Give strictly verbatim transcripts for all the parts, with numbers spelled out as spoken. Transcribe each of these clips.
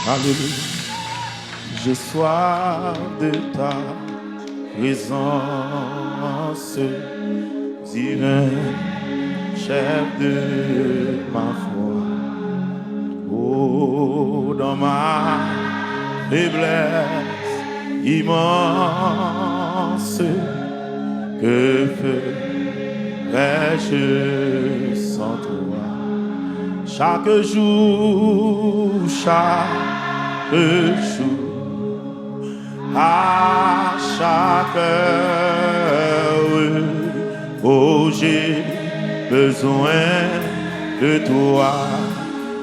Alléluia. J'ai soif de ta présence, divin chef de ma foi. Oh, dans ma faiblesse immense, que ferais-je sans toi? Chaque jour, chaque jour, à chaque heure, oh, j'ai besoin de toi.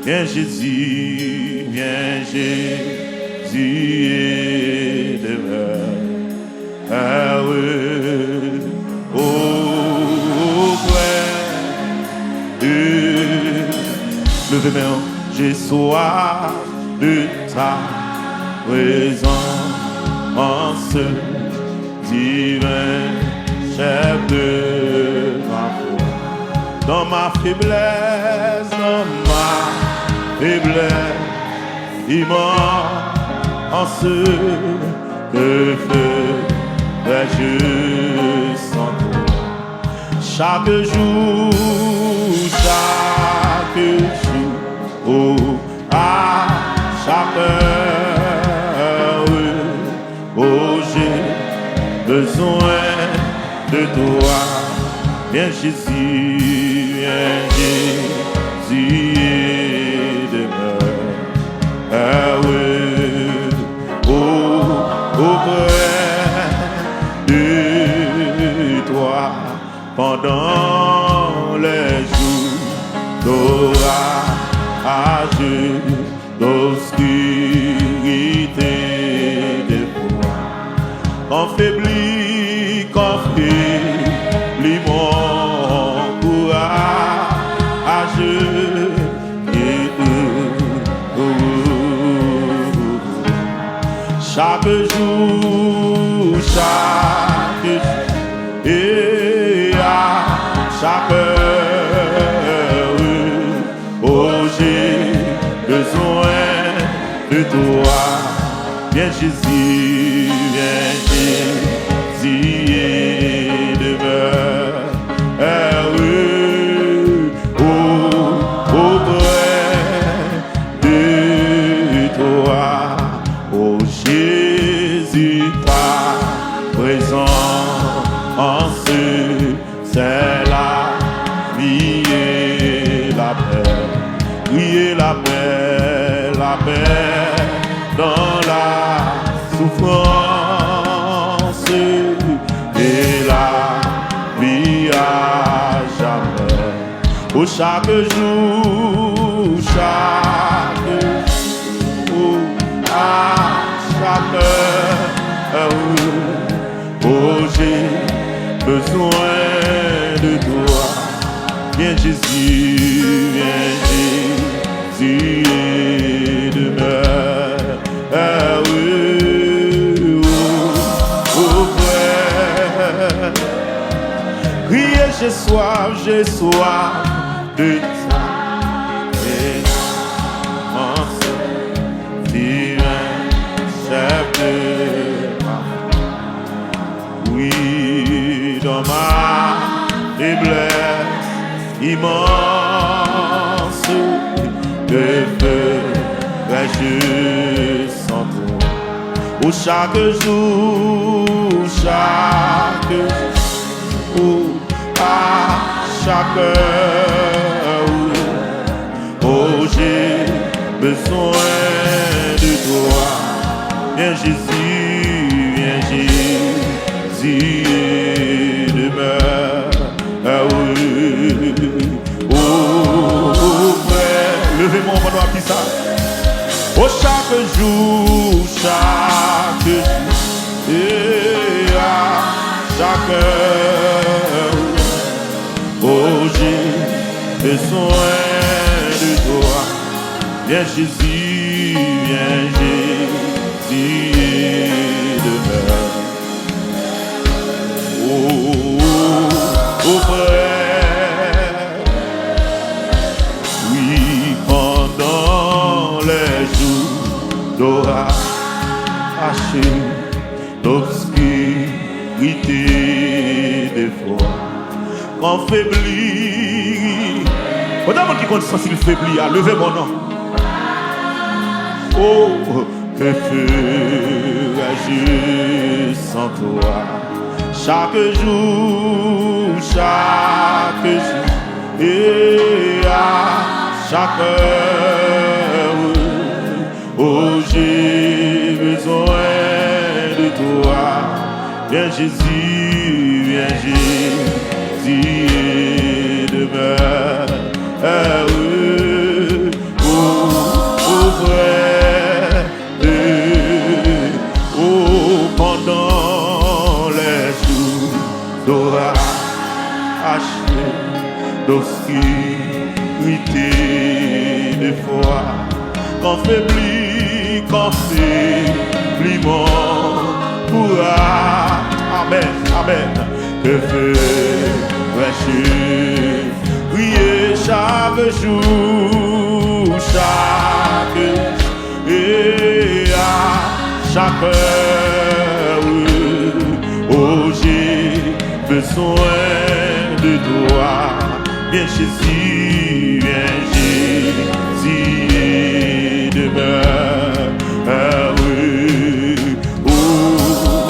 Viens Jésus, viens Jésus et demeure heureux auprès de. Levez main, j'ai soif de ta présence, divin chef de ma foi. Dans ma faiblesse, dans ma faiblesse, immense, que ferais-je sans toi? Chaque jour, chaque jour, oh, à chaque heure, oh, j'ai besoin de toi. Viens Jésus, viens Jésus et demeure heureux au, auprès de toi. Pendant les jours d'orage, d'obscurité, des fois, quand faiblit, quand faiblit mon courage, et, euh, euh, euh, euh, chaque jour, chaque jour, et à chaque heure, oh, j'ai besoin de toi. Viens Jésus, viens Jésus et demeure heureux au, auprès de toi. Oh Jésus, ta présence, c'est la vie et la paix. Criez la paix, la paix dans la souffrance et la vie à jamais. Oh, chaque jour, chaque jour, à chaque heure, oh, j'ai besoin de toi. Viens Jésus, viens Jésus et demeure heureux au, auprès. Criez, j'ai soif, j'ai soif de ta présence, divin chef de ma foi. Oui, dans ma faiblesse immense, que ferais-je sans toi? Oh, chaque jour, chaque jour, à chaque heure, oh, j'ai besoin de toi. Viens Jésus, viens Jésus et demeure heureux auprès. Leve men w pandan w ap di sa. Oh, chaque jour, chaque jour, et à chaque heure, oh, j'ai besoin de toi. Viens Jésus, viens Jésus et demeure. Oh, auprès. Oui, pendant les jours Dora, ache, lobskirite de fwa. Kan febli. Kote moun ki konn santi l febli a, leve men w non. Oh, que ferais-je sans toi? Chaque jour, chaque jour, et à chaque heure. Oh, j'ai besoin de toi. Viens Jésus, viens Jésus et demeure heureux. Oh, auprès de, oh, pendant les jours d'orage, d'obscurité, de fwa. Kan febli, kan febli mon kouraj. Amèn, amèn. Que ferais-je? Prier chaque jour, chaque jour et à chaque heure. Oh, j'ai besoin de toi. Viens Jésus, viens Jésus et demeure heureux. Oh,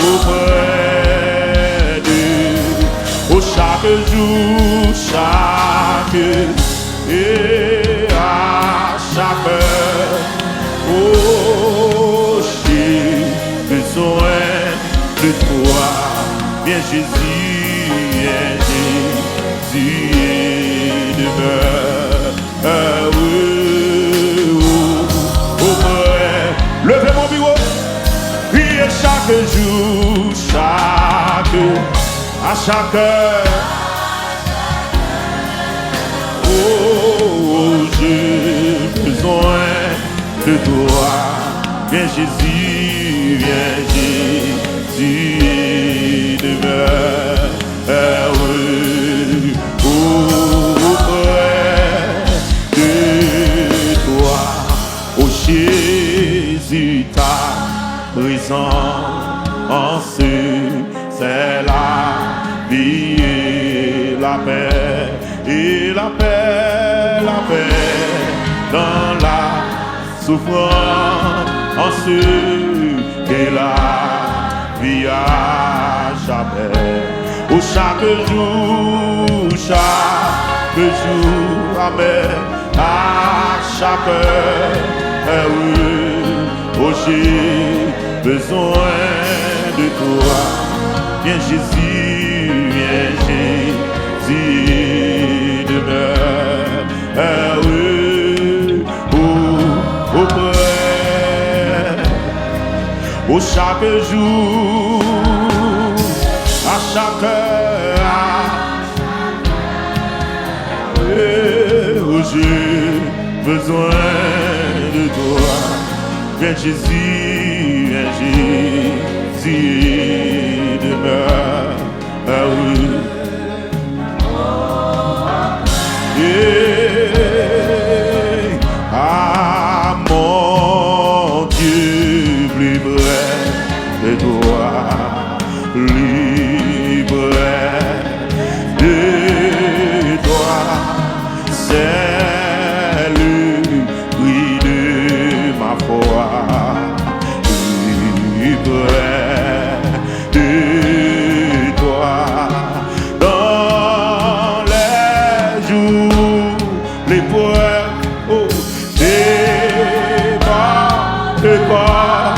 auprès de, oh, chaque jour, chaque, et à chaque heure. Oh, j'ai besoin de toi. Viens Jésus, viens Jésus et demeure heureux auprès. Leve men w pi wo. Prier chaque jour, chaque, à chaque heure. Oh, j'ai besoin de toi. Viens Jésus, viens Jésus et demeure heureux auprès de toi. Oh Jésus, ta présence, c'est la vie et la paix, et la paix, la paix dans la souffrance et la vie à jamais. Oh, chaque jour, chaque jour, amen, à chaque heure, oh, j'ai besoin de toi. Viens Jésus, viens Jésus, demeure heureux au, auprès. Oh, chaque jour, à chaque heure, eh, oh, j'ai besoin de toi. Viens Jésus, viens Jésus, demeure. Ah oui. Eh, ah, mon Dieu, plus près de toi, plus près de toi, c'est le prix de ma foi. Plus près de toi dans les jours, les près, oh, t'es pas, t'es pas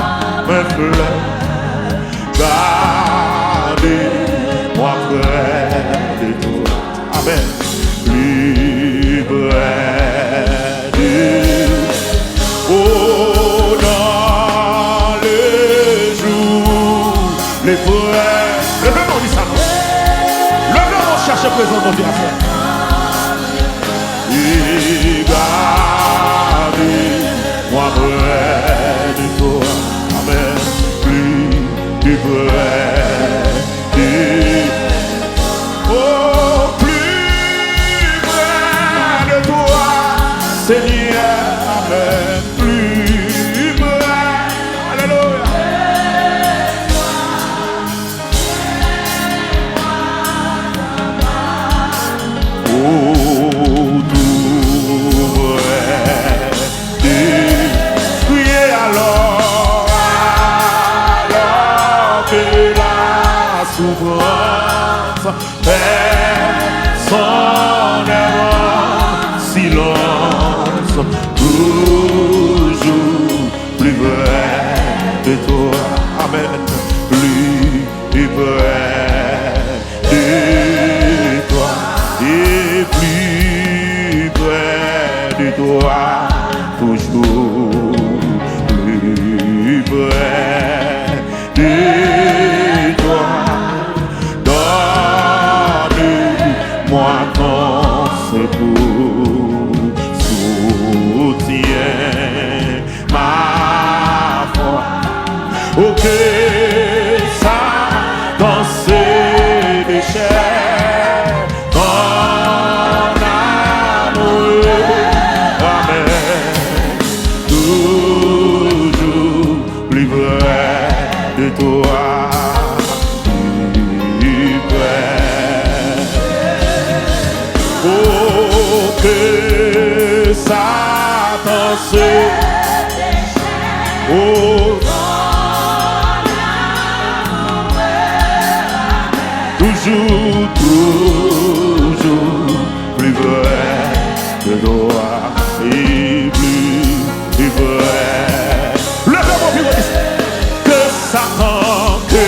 un fleuve. Gardez-moi près de toi. Amen. Plus près de, oh, dans le jour, les près. Leve men w, di sa non. Leve men w, chèche prezans Bondye a frè. Et gardez-moi près de toi. Amen. Plus, plus près de, oh, plus près de toi, Seigneur. Amen. Plus près Plus près de toi et plus près de toi, toujours plus près de toi. Donne-moi ton secours, soutiens ma foi. Oh, que Satan se déchaîne, ton amour ramène toujours plus près de toi, plus près. Oh, que Satan se, oh, toujours, toujours plus près de toi et plus, plus près. Leve men w pi wo. Que Satan, que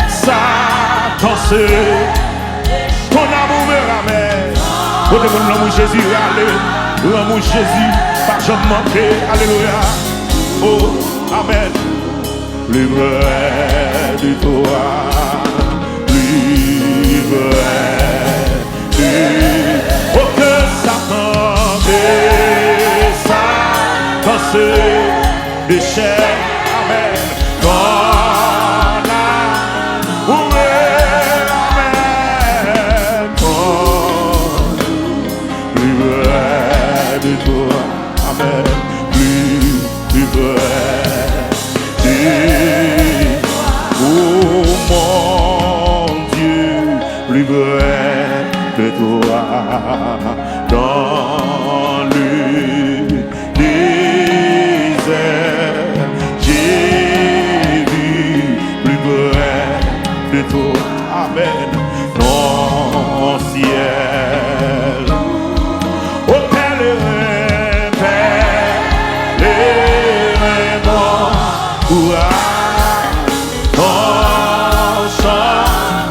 Satan se, ton amour me ramène. Kote moun, lanmou Jezi rale, lanmou Jezi pa janm manke. Alelouya. Oh, amèn. Plus près de toi, plus près de, oh, que Satan, que Satan se déchaîne. Amèn. Ton amour me ramène, ton, plus près de toi. Amèn. Plus, plus près de, oh mon Dieu, plus près de toi. Dans le désert, j'ai vu plus près de toi. Amèn. Mon ciel. Oh, pèlerin, pèlerin, mon courage, ton chant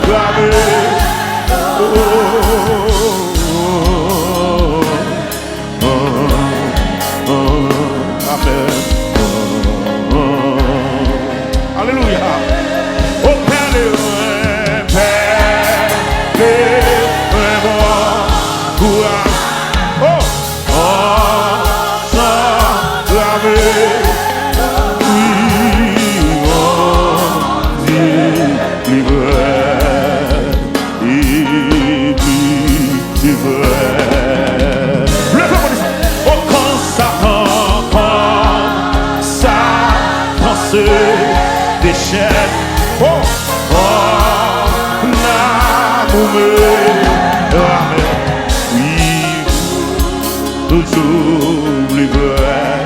gravé. Oh, oh, oh, oh. Amèn. Alelouya. Oh, pèlerin, pèlerin, mon courage. Oh, oh, chant gravé. Oui, mon Dieu, plus près. Et plus, plus près. Leve men w, di sa. Oh, quand Satan, quand Satan se déchaîne. Oh, ton amour me ramène. Oui, toujours plus près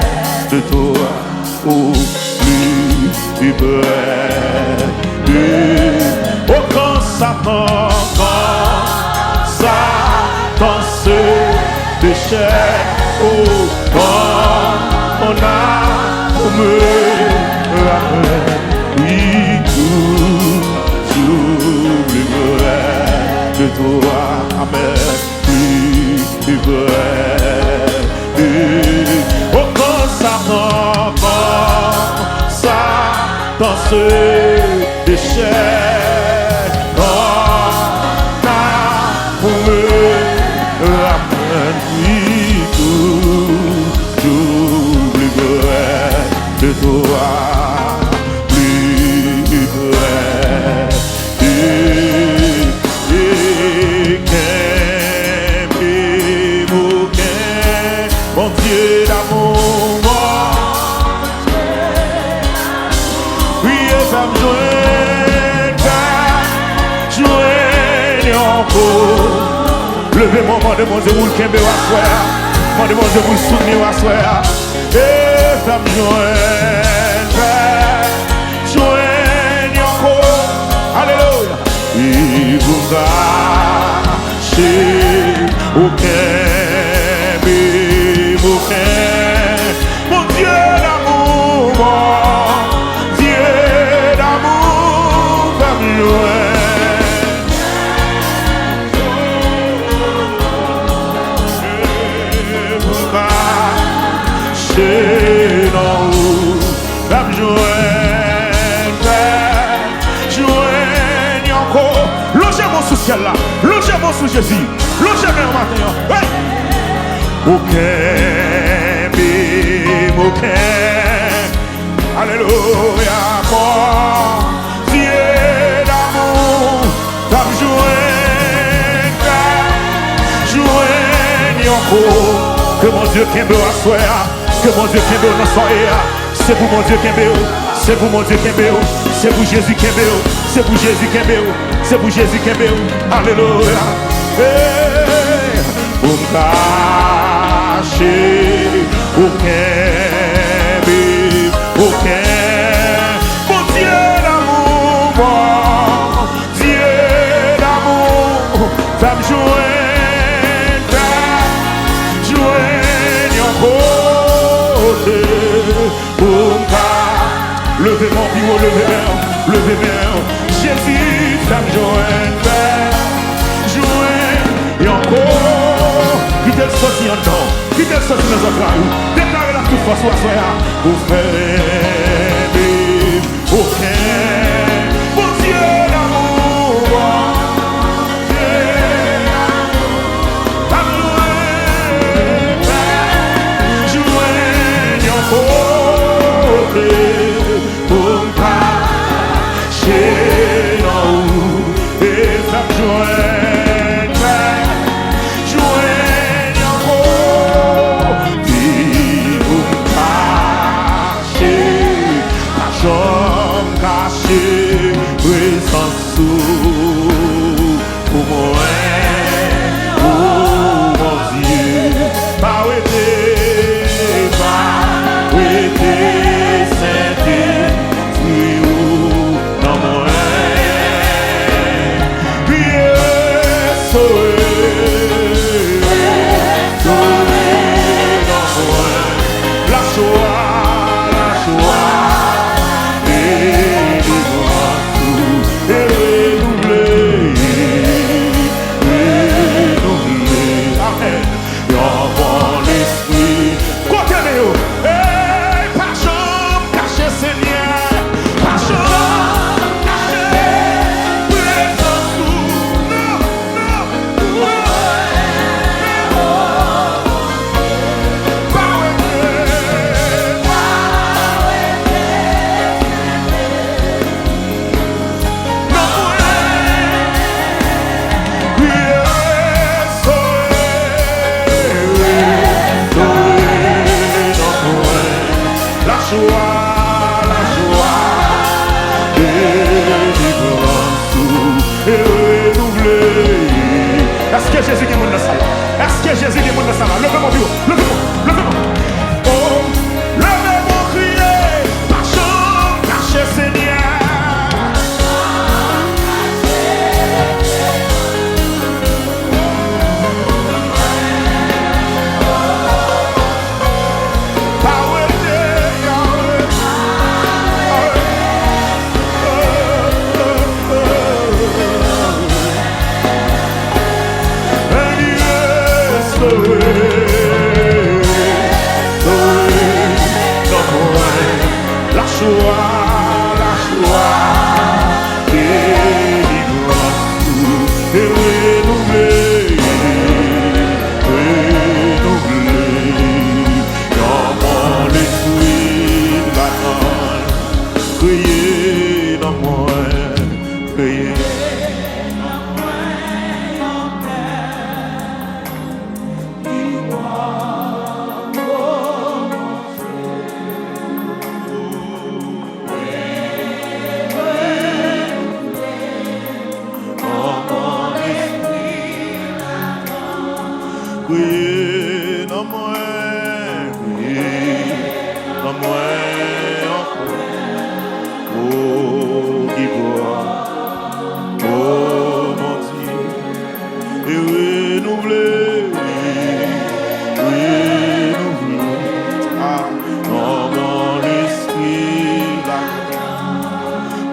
de toi. Au plus près de, oh, quand Satan, quand Satan se déchaîne, oh, ton amour me ramène, oui, toujours plus près de toi. Amèn. Plus, plus près. Oh, quand Satan, quand Satan se déchaîne, ton amour me ramène, oui, toujours plus près de toi, plus près. E, e, kenbe bouken, Bondye damou, Bondye. Wi, e fè m jwenn, fè m jwenn yon kou. Leve men w, mande Bondye pou l kenbe w aswè a. Mande Bondye pou l soutni w aswè a. E fè m jwenn, fè m jwenn yon kou. Alelouya. E pou m kache, ou kenbe, ou kenbe. Bondye damou, Bondye Syèl la. Lonje men w sou Jezi. Lonje men w maten an. Hey! Ou kenbe m, ou kenbe. Alelouya. Bondye damou, fè m jwenn, fè m jwenn yon ko. Ke Bondye kenbe w aswè a. Ke Bondye kenbe w nan sa w ye a. Se pou Bondye kenbe w. Se pou Bondye kenbe w. Se pou Jezi kenbe w. Se pou Jezi kenbe w. Se pou Jezi kenbe w. Alelouya. Hey! Pou m kache, ou kenbe, ou kenbe. Bondye damou, Bondye damou, fè m jwenn, fè m jwenn yon kote. Pou m ka leve men w pi wo, leve men w, leve men w. Jezi, fè m jwenn, fè m jwenn yon ko-, kite l soti anndan w, kite l soti nan zantray ou. Deklare l ak tout fòs ou aswè a. Ou fè m okenn Bondye damou, Bondye damou. Pa lwen, fè m jwenn yon kote pou m kache nan ou. E fè m jwenn, fè m jwenn yon kote pou m kache, pa janm kache prezans ou pou mwen, o Bondye. Pa wete, pa wete Sentespri ou nan mwen. Restore, restore nan mwen lajwa, lajwa delivrans ou e renouvle, renouvle. Amèn. Yon bon lespri. Kote men yo? Ey, pa janm kache Senyè. Pa janm kache prezans ou. Non, non, non. Pa wete, pa wete. Nan mwen, restore, restore nan mwen lajwa, lajwa delivrans ou e renouvle. Èske Jezi gen moun nan sal la? Èske Jezi gen moun nan sal la? Leve men w pi wo, leve men w, leve men w. Oh, leve men w, kriye, pa janm kache Senyè. Pa wete, Yahweh. Restore, restore nan mwen lajwa, lajwa delivrans ou e renouvle, renouvle yon bon lespri ladan l. Kreye nan mwen, kreye. Kreye nan mwen, kreye nan mwen ankò. O Gibwa, o Bondye, e renouvle, renouvle, a, nan mwen lespri la.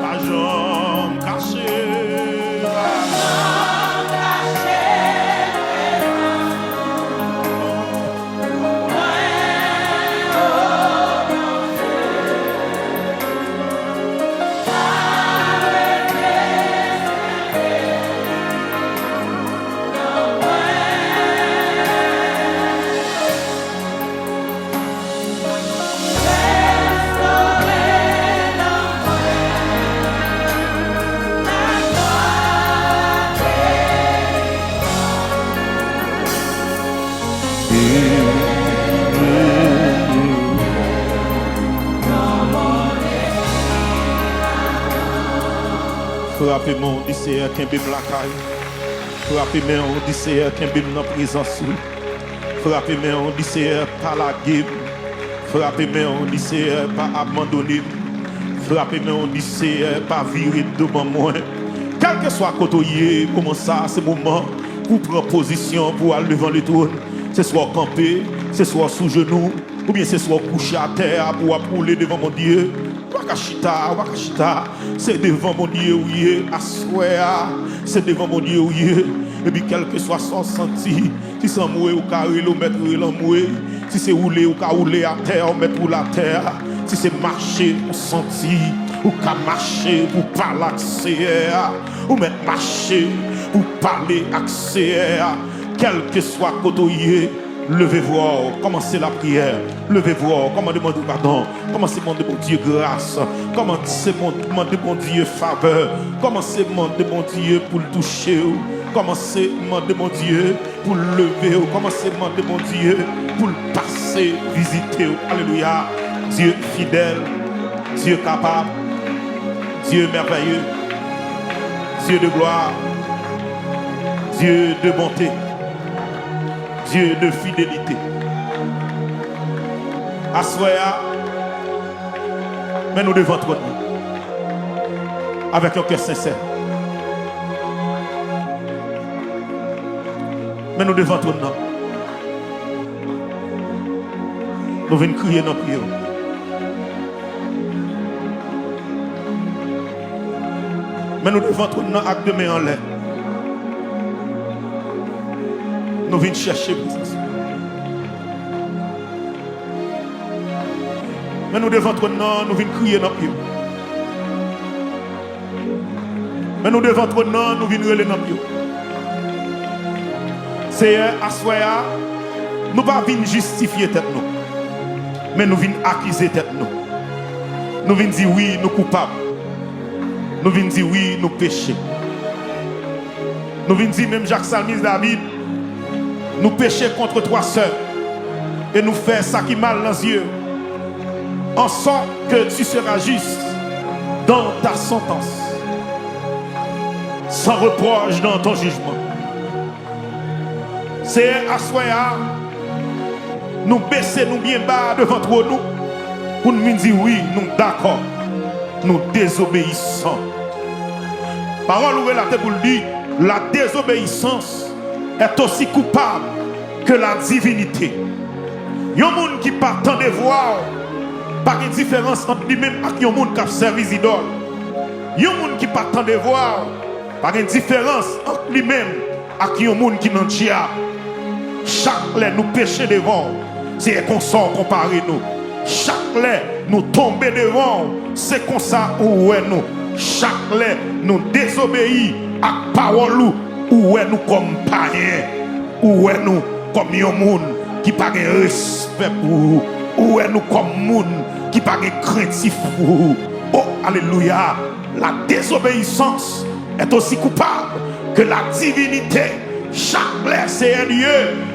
Pa janm kache, pa janm kache. Frape men w, di, Seyè, kenbe m lakay. Frape men w, di, Seyè, kenbe m nan prezans ou. Frape men w, di, Seyè, pa lage m. Frape men w, di, Seyè, pa abandone m. Frape men w, di, Seyè, pa vire do ban mwen. Kèlkeswa kote w ye, moman sa a, se moman pou w pran pozisyon, pou w al devan letwòn. Se swa w kanpe, se swa w sou jenou, oubyen se swa w kouche atè a, pou w ap woule devan Bondye. Ou pa ka chita, ou pa ka chita. Se devan Bondye ou ye aswè a. Se devan Bondye ou ye. Epi kèlkeswa sa w santi, si se anmwe ou ka rele, ou mèt rele anmwe. Si se woule ou ka woule atè a, ou mèt woule atè a. Si se mache ou santi, ou ka mache pou pale ak Seyè a. Ou mèt mache pou pale ak Seyè a. Kèlkeswa kote w ye, leve vwa w, kòmanse lapriyè. Leve vwa w, kòmanse mande Bondye padon. Kòmanse mande Bondye gras. Kòmanse mon- mande Bondye favè. Kòmanse mande Bondye pou l touche w. Kòmanse mande Bondye pou l leve w. Kòmanse mande Bondye pou l pase vizite w. Alelouya. Dye fidèl, Dye kapab, Dye mèvèye, Dye de glwa, Dye de bonte, Dye de fidelite. Aswè a, men nou devan twòn nan avèk yon kè sensè. Men nou devan twòn nan. Nou vin kriye nan pye w. Men nou devan twòn nan ak de men anlè. Nou vin chèche prezans ou. Men nou devan twòn nan, nou vin kriye nan pye w. Men nou devan twòn nan, nou vin rele nan pye w. Seyè, aswè a, nou pa vin jistifye tèt nou, men nou vin akize tèt nou. Nou vin di wi, nou koupab. Nou vin di wi, nou peche. Nou vin di menm jan ak salmis David, nous péchons contre toi seul, et nous faisons ce qui est mal dans tes yeux, en sorte que tu seras juste dans ta sentence, sans reproche dans ton jugement. Seyè, aswè a, nou bese nou byen ba devan twòn ou pou n vin di wi, nou dakò, nou dezobeyisan. Pawòl ou relate pou l di, la désobéissance est aussi coupable que la divinité. Yon moun ki pa tande vwa w, pa gen diferans ant li menm ak yon moun k ap sèvi zidòl. Yon moun ki pa tande vwa w, pa gen diferans ant li menm ak yon moun ki nan dyab. Chak lè nou peche devan w, se konsa w konpare nou. Chak lè nou tonbe devan w, se konsa ou wè nou. Chak lè nou dezobeyi ak pawòl ou, ou wè nou kòm payen. Ou wè nou kòm yon moun ki pa gen respè pou ou. Ou wè nou kòm moun ki pa gen krentif pou ou. O, alelouya! La désobéissance est aussi coupable que la divinité. Chak lè, Seyè Dye,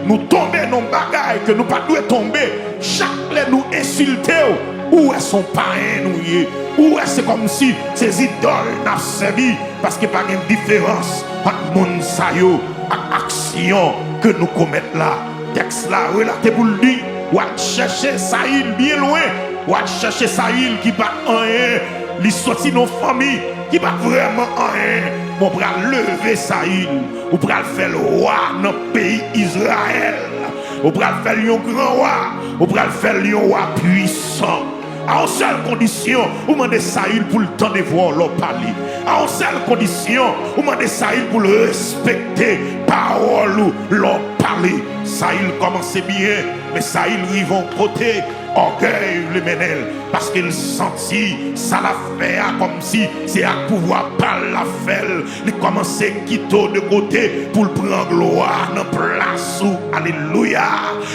nou tonbe nan bagay ke nou pa dwe tonbe, chak lè nou ensilte w, ou wè se yon payen nou ye. Ou wè se kòmsi se zidòl n ap sèvi, paske pa gen diferans ant moun sa yo ak aksyon ke nou komèt la. Tèks la relate pou l di, w al chèche Sayil byen lwen, w al chèche Sayil ki pa t anyen, li soti nan yon fanmi ki pa t vrèman anyen, men w pral leve Sayil, ou pral fè l wa nan peyi Izrayèl, ou pral fè l yon gran wa, ou pral fè l yon wa pwisan. A yon sèl kondisyon, ou mande Sayil pou l tande vwa w lè w pale. A yon sèl kondisyon, ou mande Sayil pou l respekte pawòl ou lè w pale. Sayil kòmanse byen, men Sayil rive yon kote, ògèy vle mennen l, paske l santi sa l ap fè a kòmsi se ak pouvwa pa l l ap fè l. Li kòmanse kite w de kote pou l pran glwa nan plas ou. Alelouya!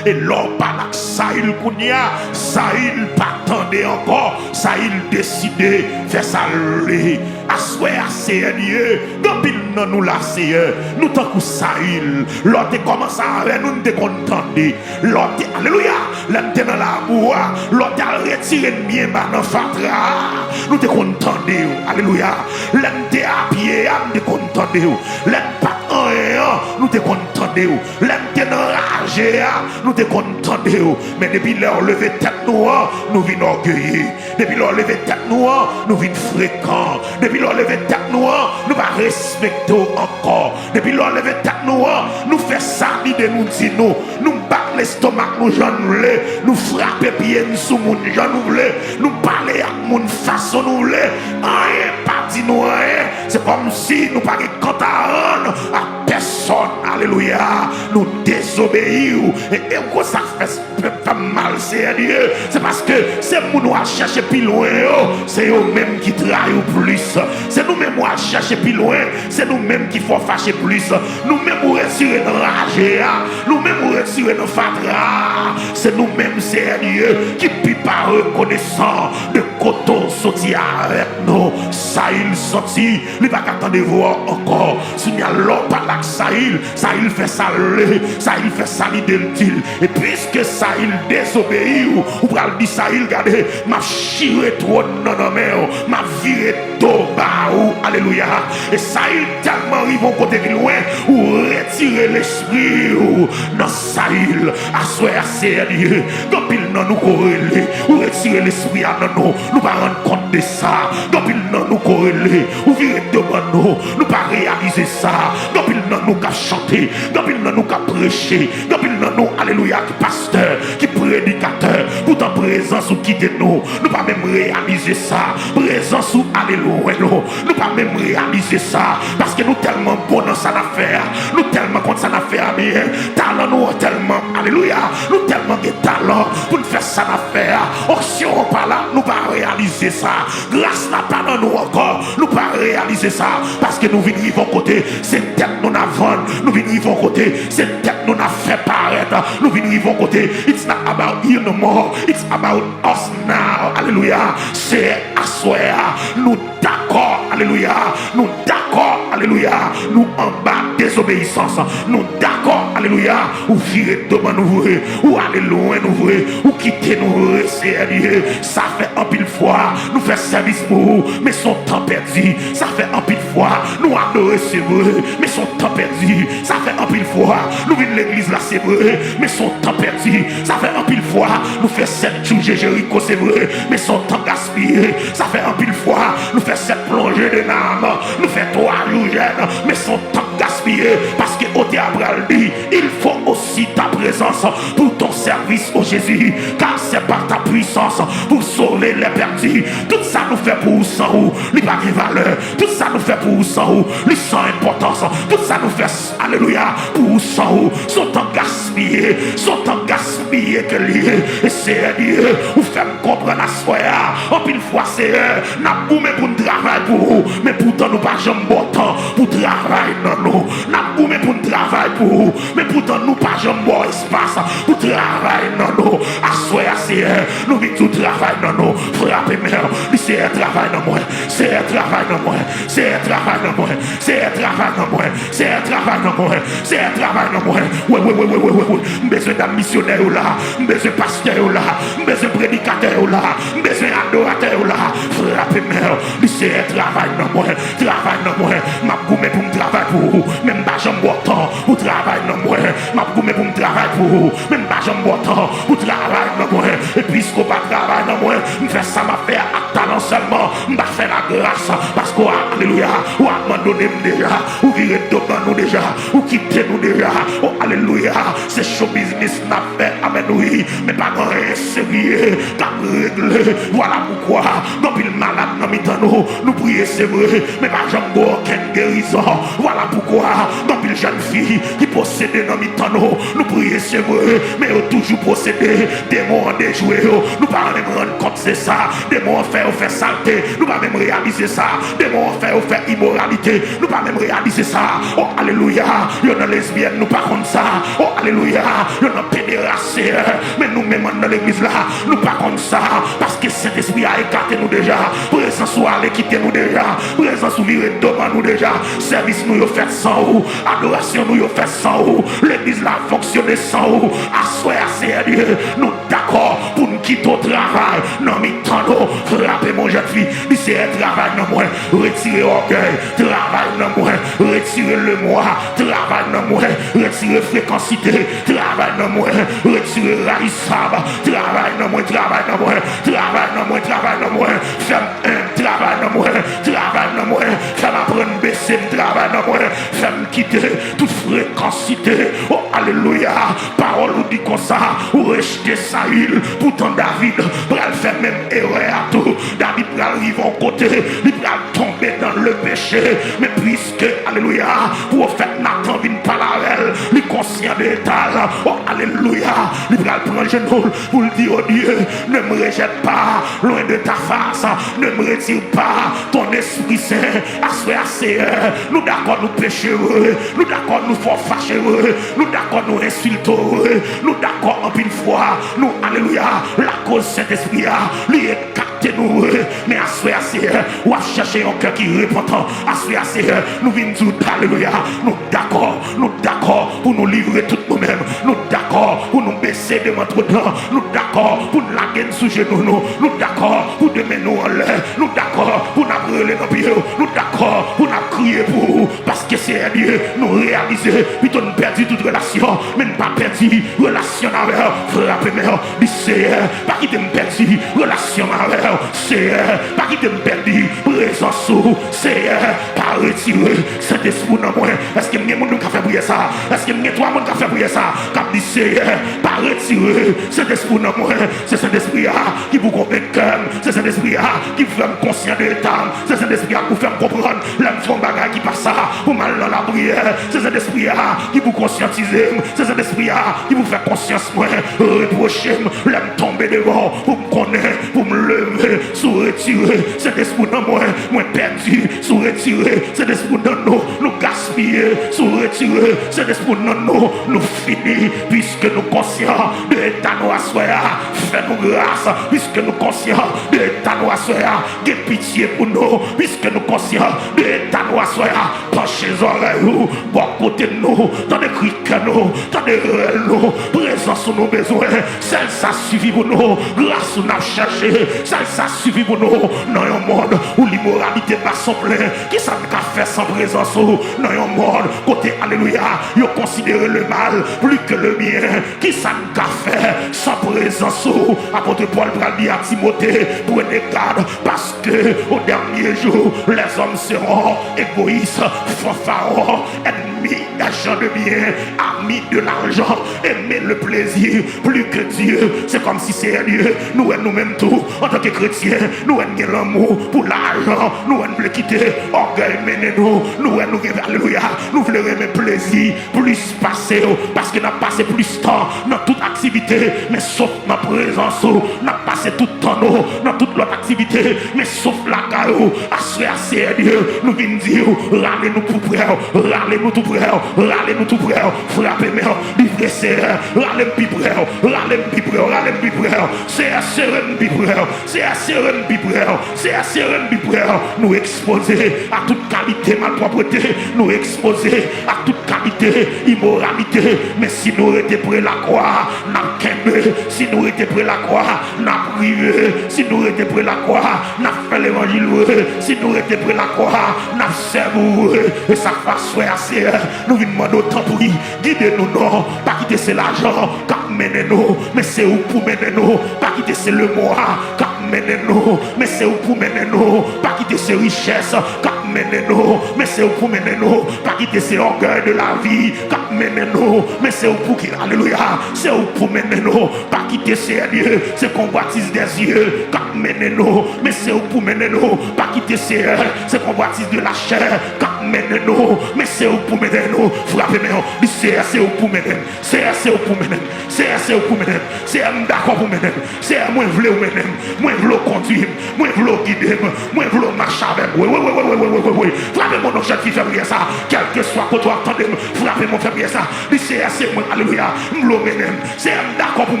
E lè w pale ak Sayil kounye a, Sayil pa tande ankò. Sayil deside fè sa l vle. Aswè a, Seyè Dye, gen anpil nan nou la, Seyè, nou tankou Sayil. Lè w te kòmanse avè nou, n te konn tande. Lè w te, alelouya! Lè m te nan labou a, lè w t al retire m byen ba nan fatra a, nou te konn tande w. Alelouya. Lè m te apye a, m te konn tande w. Lè m pa t anyen an, nou te konn tande w. Lè m te nan raje a, nou te konn tande w. Men depi lè w leve tèt nou an, nou vin ògeye. Depi lè w leve tèt nou an, nou vin frekan. Depi lè w leve tèt nou an, nou pa respekte w ankò. Depi lè w leve tèt nou an, nou fè sa lide nou di nou. Nou bat lestomak nou jan nou vle. Nou frape pye n sou moun jan nou vle. Nou pale ak moun fason nou vle. Anyen pa di nou anyen. Se kòmsi nou pa gen kont a rann a pèsòn. Alelouya. Nou dezobeyi w. E, e w konn sa k fè pèp fè m mal, Seyè Dye? Se paske se moun w al chèche pi lwen yo, se yo menm ki trayi w plis. Se nou menm w al chèche pi lwen, se nou menm ki fè w fache plis. Nou menm ou retire nan raje a, nou menm ou retire nan fatra a, se nou menm, Seyè Dye, ki pi pa rekonesan de kote w soti avèk nou. Sayil soti, li pa ka tande vwa w ankò. Kounye a, lè w pale ak Sayil, Sayil fè sa l vle, Sayil fè sa lide l di l. E piske Sayil dezobeyi w, ou pral di Sayil, gade, m ap chire twòn nan nan men w, m ap vire do ba ou. Alelouya. E Sayil tèlman rive yon kote ki lwen, ou retire lespri w nan Sayil. Aswè a, Seyè Dye, gen anpil nan nou ko rele, ou retire lespri a nan nou, nou pa rann kont de sa. Gen anpil nan nou ko rele, ou vire do ban nou, nou pa reyalize sa. Gen anpil nan nou k ap chante, gen anpil nan nou k ap preche, gen anpil nan nou, alelouya, ki pastè, ki predikatè. Poutan prezans ou kite nou, nou pa menm reyalize sa. Prezans ou ale lwen nou, nou pa menm reyalize sa. Paske nou tèlman bon nan sa n ap fè a, nou tèlman konn sa n ap fè a byen, talan nou an tèlman, alelouya, nou tèlman gen talan pou n fè sa n ap fè a. Onksyon an pa la, nou pa reyalize sa. Gras la pa nan nou ankò, nou pa reyalize sa. Paske nou vin rive yon kote, se tèt nou n ap vann. Nou vin rive yon kote, se tèt nou n ap fè parèt. Nou vin rive yon kote, it's not about you no more, it's about us now. Alelouya. Se aswè a, nou dakò, alelouya. Nou dakò, alelouya. Nou anba dezobeyisans. Nou dakò, alelouya. Ou vire do ban nou vre, ou ale lwen nou vre, ou kite nou vre, Seyè Dye. Sa fè anpil fwa nou fè sèvis pou ou, men se yon tan pèdi. Sa fè anpil fwa nou adore, se vre, men se yon tan pèdi. Sa fè anpil fwa nou vin legliz la, se vre, men se yon tan pèdi. Sa fè anpil fwa nou fè sèt jou je Jeriko, se vre, men se yon tan gaspiye. Sa fè anpil fwa nou fè sèt plonje de Naaman, nou fè twa jou jèn, men se yon tan gaspiye, paske otè a pral di, il faut aussi ta présence pour ton service, ô Jésus, car c'est par ta puissance pour sauver les perdus. Tout sa nou fè pou ou san ou, li pa gen valè. Tout sa nou fè pou ou san ou, li san enpòtans. Tout sa nou fè, alelouya, pou ou san ou, se yon tan gaspiye, se yon tan gaspiye ke l ye. E Seyè Dye, ou fè m konprann aswè a, anpil fwa, Seyè, n ap goumen pou n travay pou ou, men poutan nou pa janm ba w tan pou travay nan nou. N ap goumen pou n travay pou ou, men poutan nou pa janm ba w espas pou travay nan nou. Aswè a, Seyè, nou vin di w travay nan nou. Frape men w, di, Seyè, travay nan mwen. Seyè, travay nan mwen. Seyè, travay nan mwen. Seyè, travay nan mwen. Seyè, travay nan mwen. Seyè, travay nan mwen. Wi, wi, wi, wi, wi, wi, wi. M bezwen dam misyonè yo la. M bezwen pastè yo la. M bezwen predikatè yo la. M bezwen adoratè yo la. Frape men w. Di, Seyè, travay nan mwen. Travay nan mwen. M ap goumen pou m travay pou ou, men m pa janm ba w tan pou travay nan mwen. M ap goumen pou m travay pou ou, men m pa janm ba w tan pou travay nan mwen. E piske w pa travay nan mwen, m fè sa m ap fè a ak talan sèlman. M pa fè l ak gras, paske w, alelouya, ou abandone m deja. Ou vire do ban nou deja. Ou kite nou deja. O, alelouya, se show business n ap fè. Amèn, wi. Men pa gen anyen serye k ap regle. Vwala poukwa gen anpil malad nan mitan nou. Nou priye, se vre, men pa janm gen okenn gerizon. Vwala poukwa gen anpil jèn fi ki posede nan mitan nou. Nou priye, se vre, men yo toujou posede. Demon an dejwe yo. Nou pa menm rann kont de sa. Demon an fè yo fè salte. Nou pa menm reyalize sa. Demon an fè yo fè imoralite. Nou pa menm reyalize sa. O, alelouya. Yo nan lesbyèn, nou pa konn sa. O, alelouya. Yo nan pederas, Seyè. Men nou menm anndan legliz la, nou pa konn sa. Paske Sentespri a ekate nou deja. Prezans ou ale kite nou deja. Prezans Ou vire do ban nou deja. Sèvis nou yo fèt san ou. Adorasyon nou yo fèt san ou. Legliz la fonksyone san ou. Aswè a, Seyè Dye, nou dakò pou n kite w travay nan mitan nou. Frape, mon jèn fi. Di, Seyè, travay nan mwen. Retire ògèy. Travay nan mwen. Retire lemwa. Travay nan mwen. Retire frekansite. Travay nan mwen. Retire rayisab. Travay nan mwen. Travay nan mwen. Travay nan mwen. Travay nan mwen. Fè m enb. Travay nan mwen. Travay nan mwen. Fè m aprann bese m. Travay nan mwen. Fè m kite tout frekansite. O, alelouya. Pawòl ou di konsa, ou rejte Sayil. Poutan David pral fè menm erè a tou. David pral rive yon kote, li pral tonbe dan le peche. Men piske, alelouya, pwofèt Natan vin pale avè l, li konsyan de eta l. O, alelouya, li pral pran jenou l pou l di, O Dieu, ne me rejette pas loin de ta face, ne me retire pas ton Esprit Saint. Aswè a, Seyè, nou dakò nou peche vre, nou dakò nou fè w fache vre, nou dakò nou ensilte w vre, nou dakò anpil fwa nou, alelouya, lakoz Sentespri a, li ekate nou vre. Men aswè a, Seyè, w ap chèche yon kè ki repantan. Aswè a, Seyè, nou vin di w, alelouya, nou dakò, nou dakò pou nou livre tout nou menm. Nou dakò pou nou bese devan twòn nan. Nou dakò pou n lage n sou jenou nou. Nou dakò pou demen nou anlè. Nou dakò pou n ap rele nan pye w. Nou dakò pou n ap kriye pou ou. Paske, Seyè Dye, nou reyalize, pito n pèdi tout relasyon, men n pa pèdi relasyon n avè w. Frape men w, di, Seyè, pa kite m pèdi relasyon m avè w. Seyè, pa kite m pèdi prezans ou. Seyè, pa retire Sentespri w nan mwen. Èske m gen moun m ka fè priyè sa? Èske m gen twa moun k ap fè priyè sa? K ap di, Seyè, pa retire Sentespri w nan mwen. Se Sentespri a ki pou konvenk kè m. Se Sentespri a ki pou fè m konsyan de eta m. Se Sentespri a ki pou fè m konprann lè m fè yon bagay ki pa sa, pou m al nan lapriyè. Se Sentespri a ki pou konsyantize m. Se Sentespri a ki pou fè konsyans mwen repwoche m lè m tonbe devan w, pou m konnen, pou m leve. Si w retire Sentespri w nan mwen, mwen pèdi. Si w retire Sentespri w nan nou, nou gaspiye. Si w retire Sentespri w nan nou, nou fini. Piske nou konsyan de eta nou aswè a, fè nou gras. Piske nou konsyan de eta nou aswè a, gen pitye pou nou. Piske nou konsyan de eta nou aswè a, panche zòrèy ou bò kote nou, tande kri kè nou, tande rèl nou. Prezans ou nou bezwen. Sèl sa sifi pou nou. Gras ou n ap chèche. Sèl sa sifi pou nou. Nan yon mond ou limoralite bason plen, kisa n ka fè san prezans ou? Nan yon mond kote, alelouya, yo konsidere le mal plus que le bien, kisa n ka fè san prezans ou? Apot Pòl pral di a Timote, prenez garde, parce que au dernier jour, les hommes seront égoïstes, fanfarons, ennemis des gens de bien, amis de l'argent, aimer le plaisir plus que Dieu. Se kòmsi, Seyè Dye, nou wè nou menm tou, antanke kretyen, nou wè n gen lanmou pou lajan, nou wè n vle kite ògèy mennen nou, nou wè nou gen, alelouya, nou vle renmen plezi plis pase w, paske n ap pase plis tan nan tout aktivite, men sof nan prezans ou, n ap pase tout tan nou nan tout lòt aktivite, men sof lakay ou. Aswè a, Seyè Dye, nou vin di w, rale nou tou prè w, rale nou tou prè w, rale nou tou prè w. Frape men w, di vre, Seyè, rale m pi prè w, rale m pi prè w, rale m pi prè w. Seyè, sere m pi prè w, Seyè, sere m pi prè w, Seyè, sere m pi prè w. Nou ekspoze a tout kalite malpwòpte, nou ekspoze a tout kalite imoralite. Men si nou rete pre lakwa, n ap kenbe. Si nou rete pre lakwa, n ap rive. Si nou rete pre lakwa, n ap fè levanjil vre. Si nou rete pre lakwa, n ap sèvi w vre. E sa k fè aswè a, Seyè, nou vin mande w, tanpri, gide nou non. Pa kite se lajan k ap mennen nou, men se ou k pou mennen nou. Pa kite se lemwa k ap mennen nou, men se ou k pou mennen nou. Pa kite se richès k ap mennen nou, men se ou k pou mennen nou. Pa kite se orgueil de la vie k ap mennen nou, men se ou k pou ki, alelouya, se ou k pou mennen nou. Pa kite, Seyè Dye, se konvwatiz dè zye k ap mennen nou, men se ou k pou mennen nou. Pa kite, Seyè, se konvwatiz de la chè k ap mennen nou, men se ou k pou mennen nou. Frape men w, di, Seyè, se ou k pou mennen m. Seyè, se ou k pou mennen m. Seyè, se ou k pou mennen m. Seyè, m dakò pou mennen m. Seyè, mwen vle w mennen m. Mwen vle w kondui m. Mwen vle w gide m. Mwen vle w mache avè m. Wi, wi, wi. Frape men w, non, jèn fi, fè priyè sa. Kèlkeswa kote w ap tande m, frape men w, fè priyè sa. Di, Seyè, se mwen, alelouya, m vle w mennen m. Seyè, m dakò pou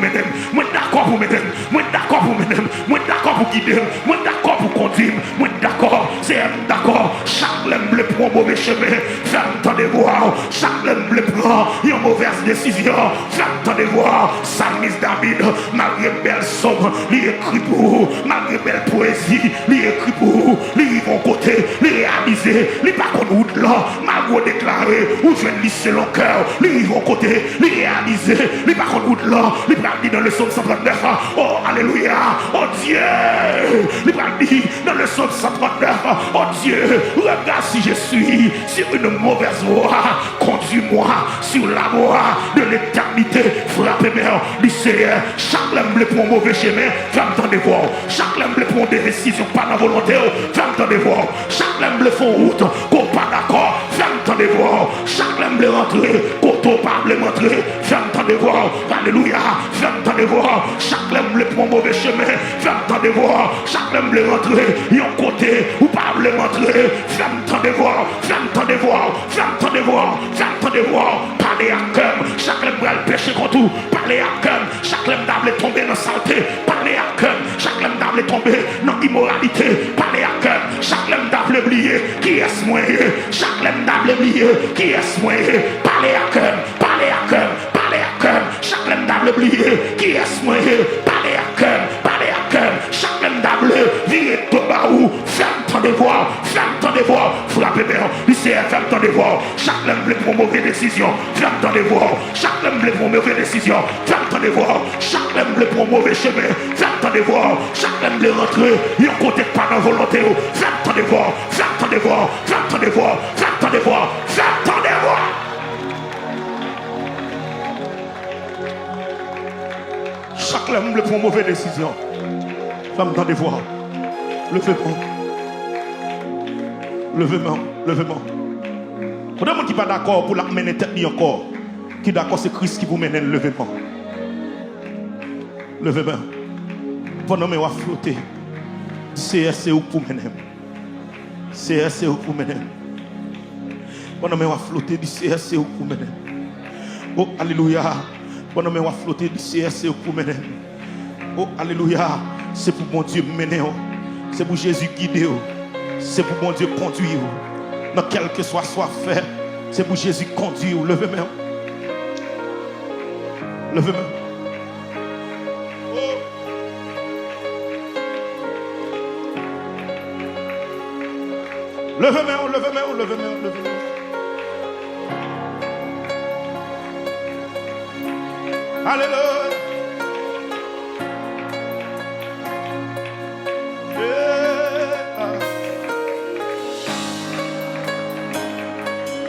mennen m. Mwen dakò pou mennen m. Mwen dakò pou mennen m. Mwen dakò pou gide m. Mwen dakò pou kondui m. Mwen dakò. Seyè, m dakò. yon move chemen, fè m tande vwa w. Chak lè m vle pran yon movèz desizyon, fè m tande vwa w. Salmis David, malgre bèl sòm li ekri pou ou, malgre bèl pwezi li ekri pou ou, li rive yon kote, li reyalize li pa konn wout lan. Malgre w deklare ou jwenn li selon kè w, li rive yon kote, li reyalize li pa konn wout lan. Li pral di nan le Sòm san trannèf, oh, alelouya, oh Dye, li pral di nan le Sòm san trannèf, oh Dieu, regarde si je suis sur une mauvaise voie, conduis-moi sur la voie de l'éternité. Frape men, di Seyè, chak lè m vle pran yon move chemen, fè m tande vwa w. Chak lè m vle pran yon desizyon k pa nan volonte w, fè m tande vwa w. Chak lè m vle fè yon wout ke w pa dakò, fè m tande vwa w. Chak lè m vle rantre kote w pa vle m rantre, fè m tande vwa w. Alelouya, fè m tande vwa w. Chak lè m vle pran yon move chemen, fè m tande vwa w. Chak lè m vle rantre yon kote ou pa vle m rantre, fè m tande vwa w, fè m tande vwa w, fè m tande vwa w, fè m tande vwa w. Pale ak kè m. Chak lè m pral peche kont ou, pale ak kè m. Chak lè m ta vle tonbe nan salte, pale ak kè m. Chak lè m ta vle tonbe nan imoralite, pale ak kè m. Chak lè m ta vle bliye kiyès mwen ye, chak lè m ta vle bliye kiyès mwen ye, pale ak kè m, pale ak kè m, pale ak kè m. Chak lè m ta vle bliye kiyès mwen ye, pale ak kè m, pale ak kè m. Chak lè m ta vle vire do ba ou, fè m tande vwa w, fè m tande vwa w. Frape men w, di Seyè, fè m tande vwa w. Chak lè m vle pran yon move desizyon, fè m tande vwa w. Chak lè m vle pran yon move desizyon, fè m tande vwa w. Chak lè m vle pran yon move chemen, fè m tande vwa w. Chak lè m vle rantre yon kote k pa nan volonte w, fè m tande vwa w, fè m tande vwa w, fè m tande vwa w, fè m tande vwa w, fè m tande vwa w. Chak lè m vle pran yon move desizyon, fè m tande vwa w. Leve men w. Leve men w. Leve men w. Konbyen moun ki pa dakò pou l ap mennen tèt li ankò, ki dakò se Kris ki pou mennen l, leve men w. Leve men w. Pandan men w ap flote, di, Seyè, se ou k pou mennen m. Seyè, se ou k pou mennen m. Pandan men w ap flote, di, Seyè, se ou k pou mennen m. O, alelouya. Pandan men w ap flote, di, Seyè, se ou k pou mennen m. O, alelouya. Se pou Bondye mennen w. Se pou Jezi gide w. Se pou Bondye kondwi w. Nan kèlkeswa sa w ap fè, se pou Jezi kondwi w. Leve men w. Leve men w. O. Leve men w, leve men w, leve men w, leve men w. Alelouya. Yeah.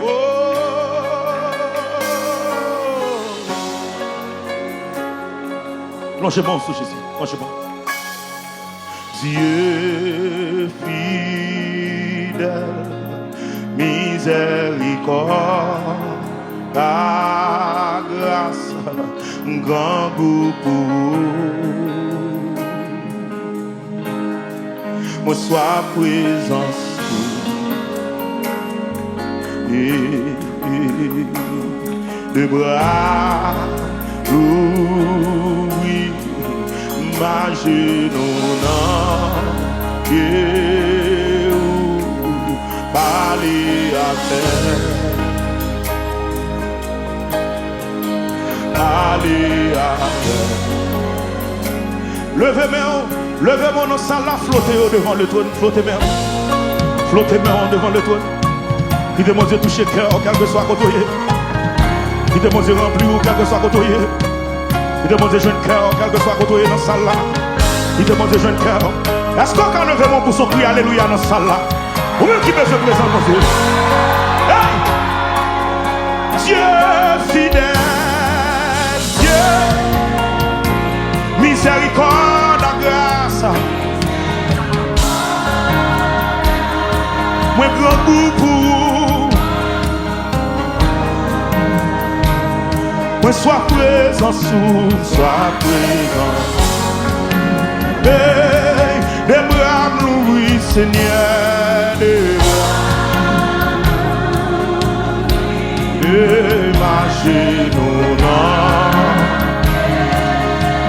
Oh. Lonje men w sou Jezi. Lonje men w. Dye fidèl, mizèrikòd, lagras, grangou pou ou. Mwen swaf prezans ou. Yeah, yeah. De bra louvri, m ajenou nan pye ou, pale avè m, pale avè m. Leve men w, leve men w nan sal la, flote yo devan le tròn, flote men w. Flote men w devan le tròn. Kite Bondye touche kè w, kèlkeswa kote w ye. Kite Bondye ranpli w, kèlkeswa kote w ye. Kite Bondye jwenn kè w, kèlkeswa kote w ye nan sal la. Kite Bondye jwenn kè w. Èske w ka leve men w pou son kri alelouya nan sal la? Ou menm ki bezwen prezans Bondye. Hey! Dye fidèl, Dye mizèrikòd ak gras. Mwen grangou pou ou. Mwen swaf prezans ou, swaf prezans. Hey, de bra m louvri, Senyè, de bra m louvri. E mache nou nan.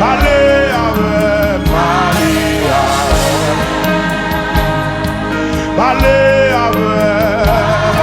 Pale avè m, pale avè m. Pale avè m.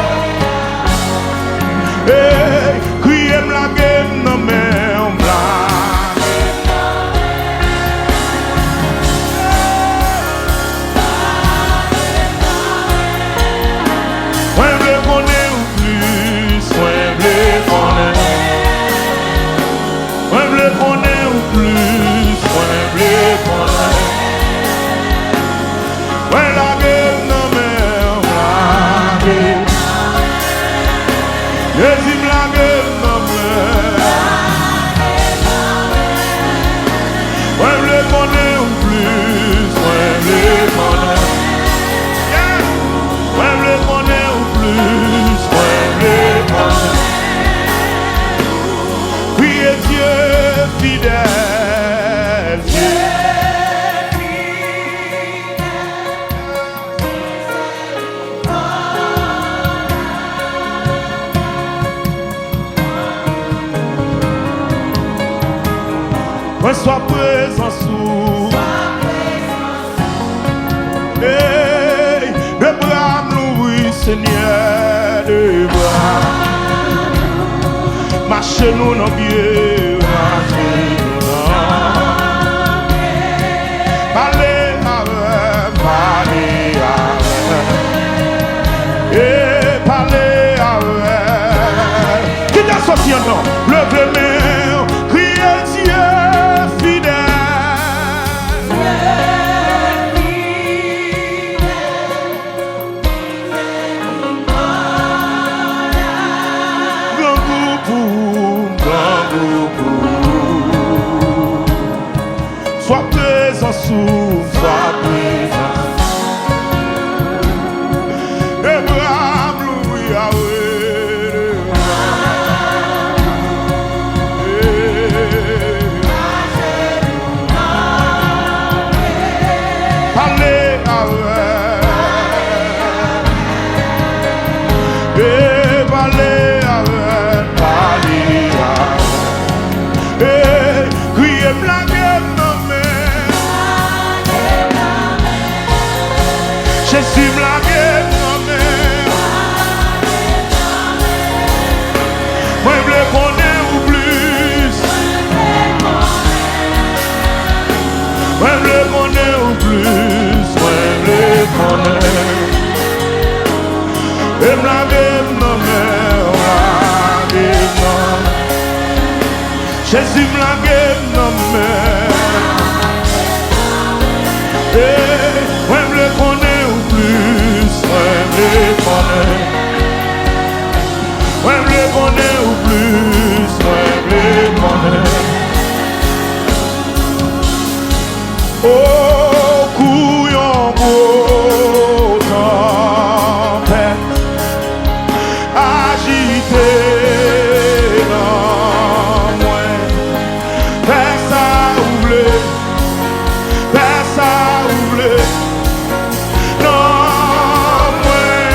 Mwen swaf prezans ou. Hey, de bra m louvri, Senyè, de bra. Mache nou nan pye, mache nou nan pye. Pale avè m, pale avè m. E pale avè m. Kite sòti anndan. Leve men w, kriye Dye fidèl. Grangou pou ou, grangou pou ou. Swaf prezans ou, swaf prezans. E bra m louvri, Yahweh, e bra m louvri. Pale avè m. E pale avè m, pale avè m. E kriye m, lage m nan men. Jezi, m lage m nan men. Mwen vle konnen ou plis. Mwen vle konnen ou plis. Mwen vle konnen. E m lage m nan men w, lage m nan men. Jezi, m lage m nan men. Hey, mwen vle konnen ou plis, mwen vle konnen. Mwen vle konnen ou plis, mwen vle konnen. O, kou yon gwo tanpèt ajite nan mwen. Fè sa ou vle, fè sa ou vle nan mwen.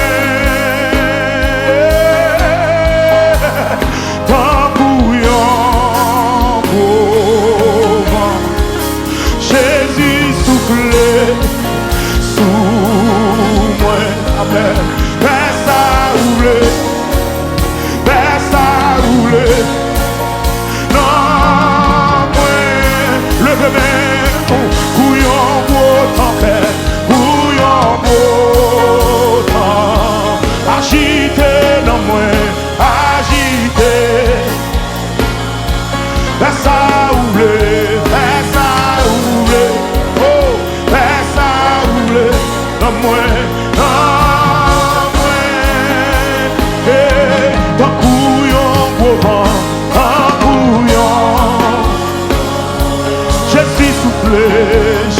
Tankou yon gwo van, Jezi soufle sou mwen. Amèn. Fè sa ou vle, fè sa ou vle nan mwen. Leve men ou, kou yon gwo tanpèt, kou yon gwo tan ajite nan mwen, ajite. Fè sa ou vle, fè sa ou vle, oh, fè sa ou vle nan mwen, nan mwen. Hey, tankou yon gwo van, tankou yon Jezi soufle,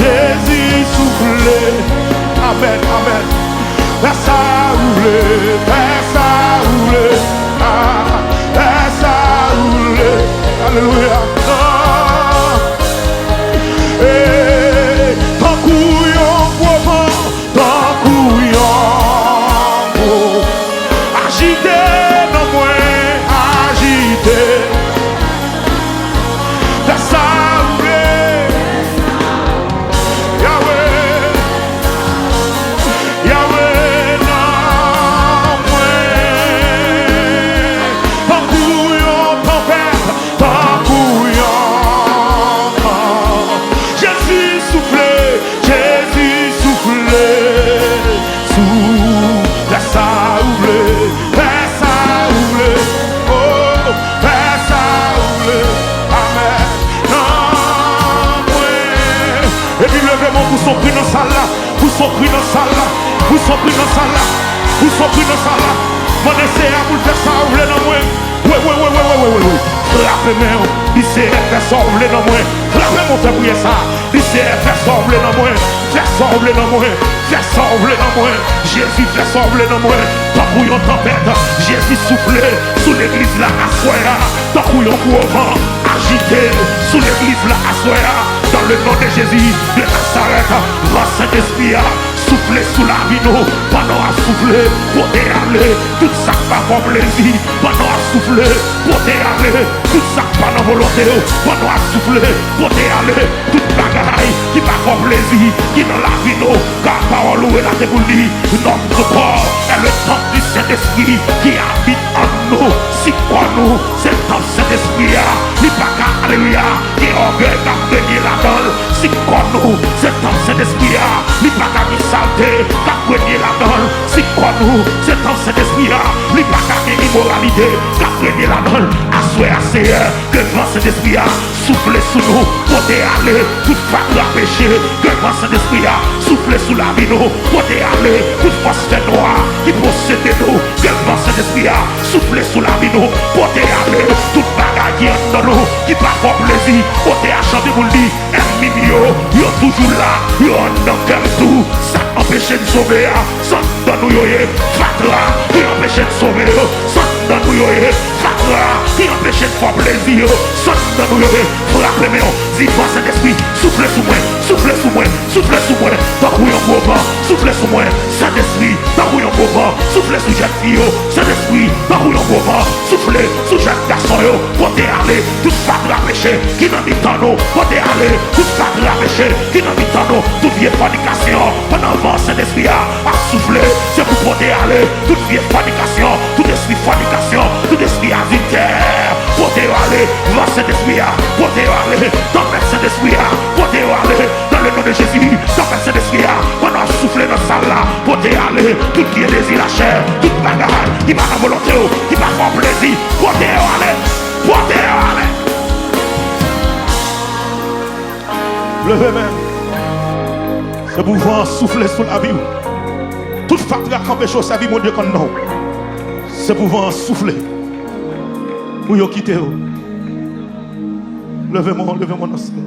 Jezi soufle. Amèn, amèn. Fè sa ou vle, fè sa ou vle. Ah, fè sa ou vle. Alelouya. Ah. Hey, tankou yon gwo van, tankou yon gwo. Ajite nan mwen, ajite. Fè sa ou vle. Yahweh, Yahweh, nan mwen. Tankou yon tanpèt, tankou yon tan. Jezi soufle, Jezi soufle sou, fè sa ou vle, fè sa ou vle, oh, fè sa ou vle, amèn, nan mwen. Epi leve men w pou son kri nan sal la, pou son kri nan sal la, pou son kri nan sal la, pou son kri nan sal la. Mande Seyè a pou l fè sa ou vle nan mwen. Wi, wi, wi, wi, wi, wi, wi. Frape men w. Di Seyè, fè sa w vle nan mwen. Frape men w, fè priyè sa. Di Seyè, fè sa w vle nan mwen. Fè sa w vle nan mwen. Fè sa w vle nan mwen. Jezi, fè sa w vle nan mwen. Tankou yon tanpèt, Jezi soufle sou legliz la aswè a. Tankou yon gwo van, ajite sou legliz la aswè a. Dans le nom de Jésus de Nazareth, van Sentespri a, soufle sou lavi nou pandan w ap Soufle, pote ale tout sa k pa fè w plezi. Pandan w ap soufle, pote ale tout sa k pa nan volonte w. Pandan w ap soufle, pote ale tout bagay ki pa fè w plezi, ki nan lavi nou. Ka pawòl ou relate pou l di, notre corps est le temple du Saint-Esprit qui habite en nous. Si kò nou se tanp Sentespri a, li pa ka, alelouya, gen ògèy k ap renye ladan l. Si kò nou se tanp Sentespri a, li pa ka gen salte k ap renye ladan l. Si kò nou se tanp Sentespri a, li pa ka gen imoralite k ap renye ladan l. Aswè a, Seyè, ke van Sentespri a soufle sou nou, pote ale tout fatra peche. Ke van Sentespri a soufle sou lavi nou, pote ale tout fòs fènwa ki posede nou. Ke van Sentespri a soufle sou lavi nou, pote ale tout bagay ki anndan nou ki pa fè w plezi. Pote a chante pou l di, ènmi m yo, yo toujou la, yo anndan kè m tou. Sa k anpeche n sove a, s anndan nou yo ye. Fatra ki anpeche n sove yo, s anndan nou yo ye. Fatra ki anpeche n fè w plezi yo, s anndan nou yo ye. Frape men w, di, van Sentespri, soufle sou mwen, soufle sou mwen, soufle sou mwen tankou yon gwo van. Soufle sou mwen, Sentespri, tankou yon gwo van. Soufle sou jèn fi yo, Sentespri, tankou yon gwo van. Soufle sou jèn gason yo, pote ale tout fatra peche ki nan mitan nou. Pote ale tout fatra peche ki nan mitan nou. Tout vye fònikasyon, pandan van Sentespri a ap soufle, se pou pote ale tout vye fònikasyon, tout espri fònikasyon, tout espri adiltè. Pote yo ale, van Sentespri a, pote yo ale, tanpèt Sentespri a, pote yo ale, dans le nom de Jésus, tanpèt Sentespri a, pandan w ap soufle nan sal la, pote ale tout vye dezi lachè, tout bagay ki pa nan volonte w, ki pa fè w plezi, pote yo ale, pote yo ale. Leve men. Se pou van an soufle sou lavi w. Tout fatra k anpeche w sèvi Bondye k anndan w, se pou van an soufle pou yo kite yo. Leve men w, leve men w nan syèl.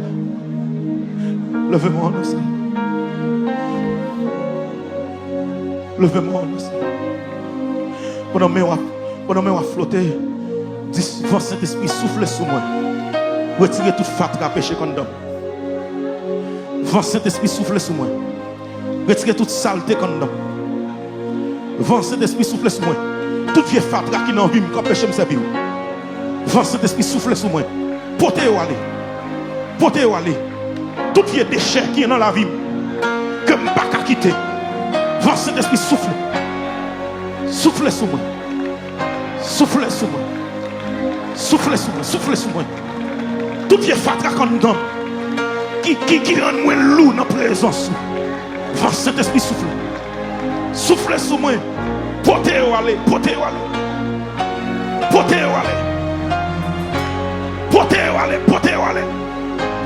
Leve men w nan syèl. Leve men w nan syèl. Pandan men w ap, pandan men w ap flote, di, van Sentespri soufle sou mwen. Retire tout fatra peche k anndan m. Van Sentespri soufle sou mwen. Retire tout salte k anndan m. Van Sentespri soufle sou mwen. Tout vye fatra ki nan vi m k anpeche m sèvi w. Van Sentespri soufle sou mwen. Pote yo ale. Pote yo ale. Tout vye dechè ki nan lavi m, ke m pa ka kite. Van Sentespri soufle. Soufle sou mwen. Soufle sou mwen. Soufle sou mwen. Soufle sou mwen. Tout vye fatra k anndan m ki, ki, ki rann mwen lou nan prezans ou. Van Sentespri soufle. Soufle sou mwen. Pote yo ale, pote yo ale. Pote yo ale. Pote yo ale, pote yo ale.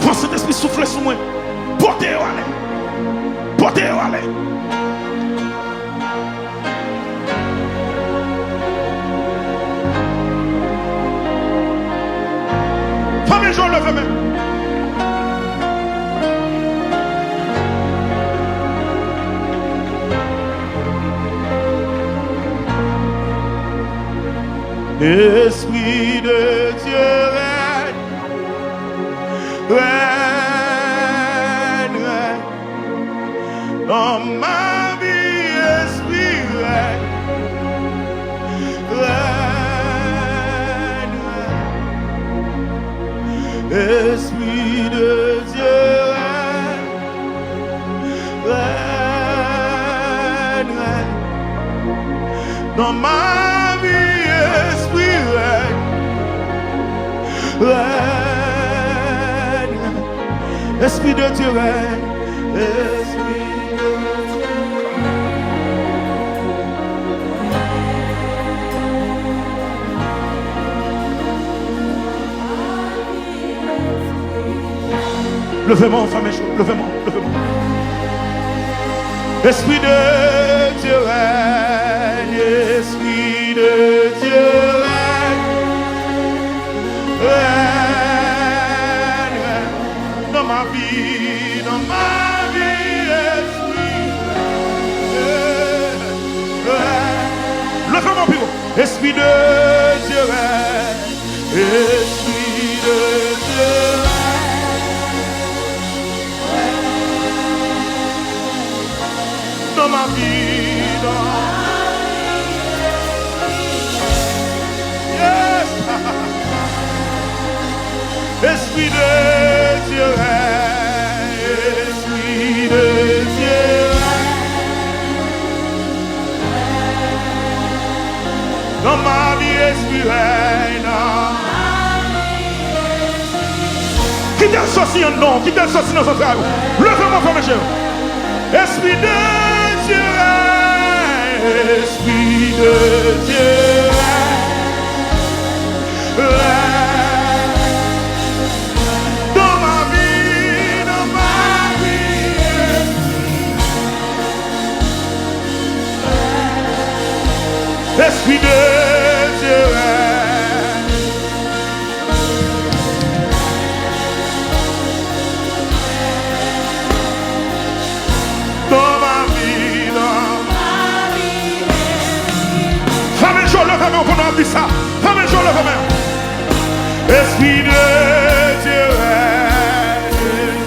Van Sentespri soufle sou mwen. Pote yo ale. Pote yo ale. Fèmen je w, leve men. Esprit de Dieu, règne, règne, règne. Dans ma vie, Esprit, règne, règne, règne. Esprit de Dieu, règne, règne, règne. Dans ma vie, Esprit, règne, règne, règne. Esprit de Dieu, règne. Esprit de Dieu. Leve men w, fèmen je w, leve men w, leve men w. Esprit de Dieu règne, Esprit de Dieu règne, règne, règne. Dans ma vie, dans ma vie, Esprit de Dieu règne. Leve men w pi wo. Esprit de Dieu règne. Esprit de Dieu. Dans ma vie, dans Esprit de Dieu règne, Esprit de Dieu règne. Dans ma vie, Esprit règne. Kite l soti anndan w, kite l soti nan zantray ou. Leve men w, fèmen je w. Esprit de Dieu règne, Esprit de Dieu règne, règne dans ma vie, dans ma vie. Esprit de Dieu règne. Dans ma vie, dans ma vie. Fèmen je w, leve men w pandan w ap di sa. Fèmen je w, leve men w. Esprit de Dieu règne.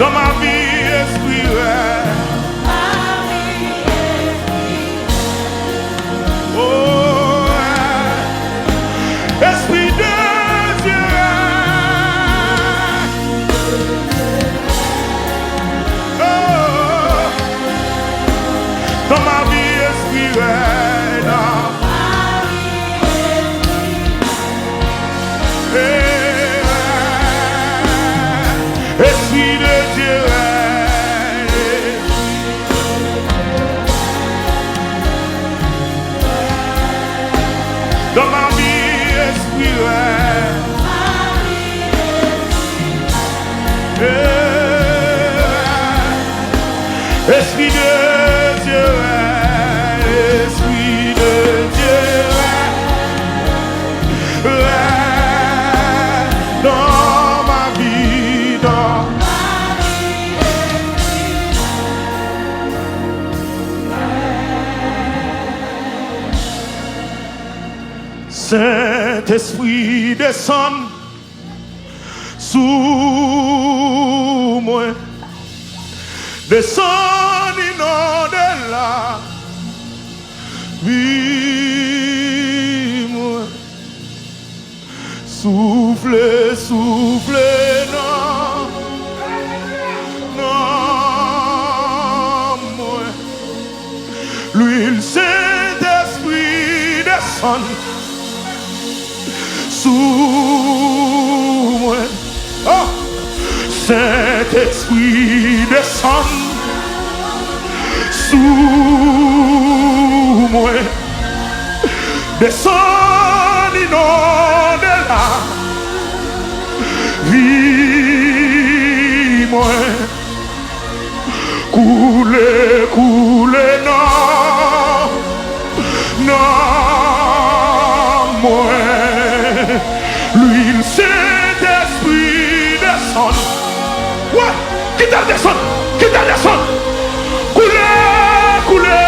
Dans ma vie, Esprit règne. Oh, Esprit de Dieu règne. Oh, dans ma vie, Esprit règne. Esprit de Dieu règne. Dans ma vie, Esprit règne. Esprit de Dieu règne, Esprit de Dieu règne, règne dans ma vie, dans Sentespri desann sou mwen. Desann, inonde lavi mwen. Soufle, soufle nan, nan mwen. Lwil Sentespri desann sou mwen. Oh! Sentespri desann sou mwen. Desann, inonde lavi mwen. Koule, koule nan, nan mwen. Lwil Sentespri desann. Wi, kite l desann, kite l desann. Koule, koule.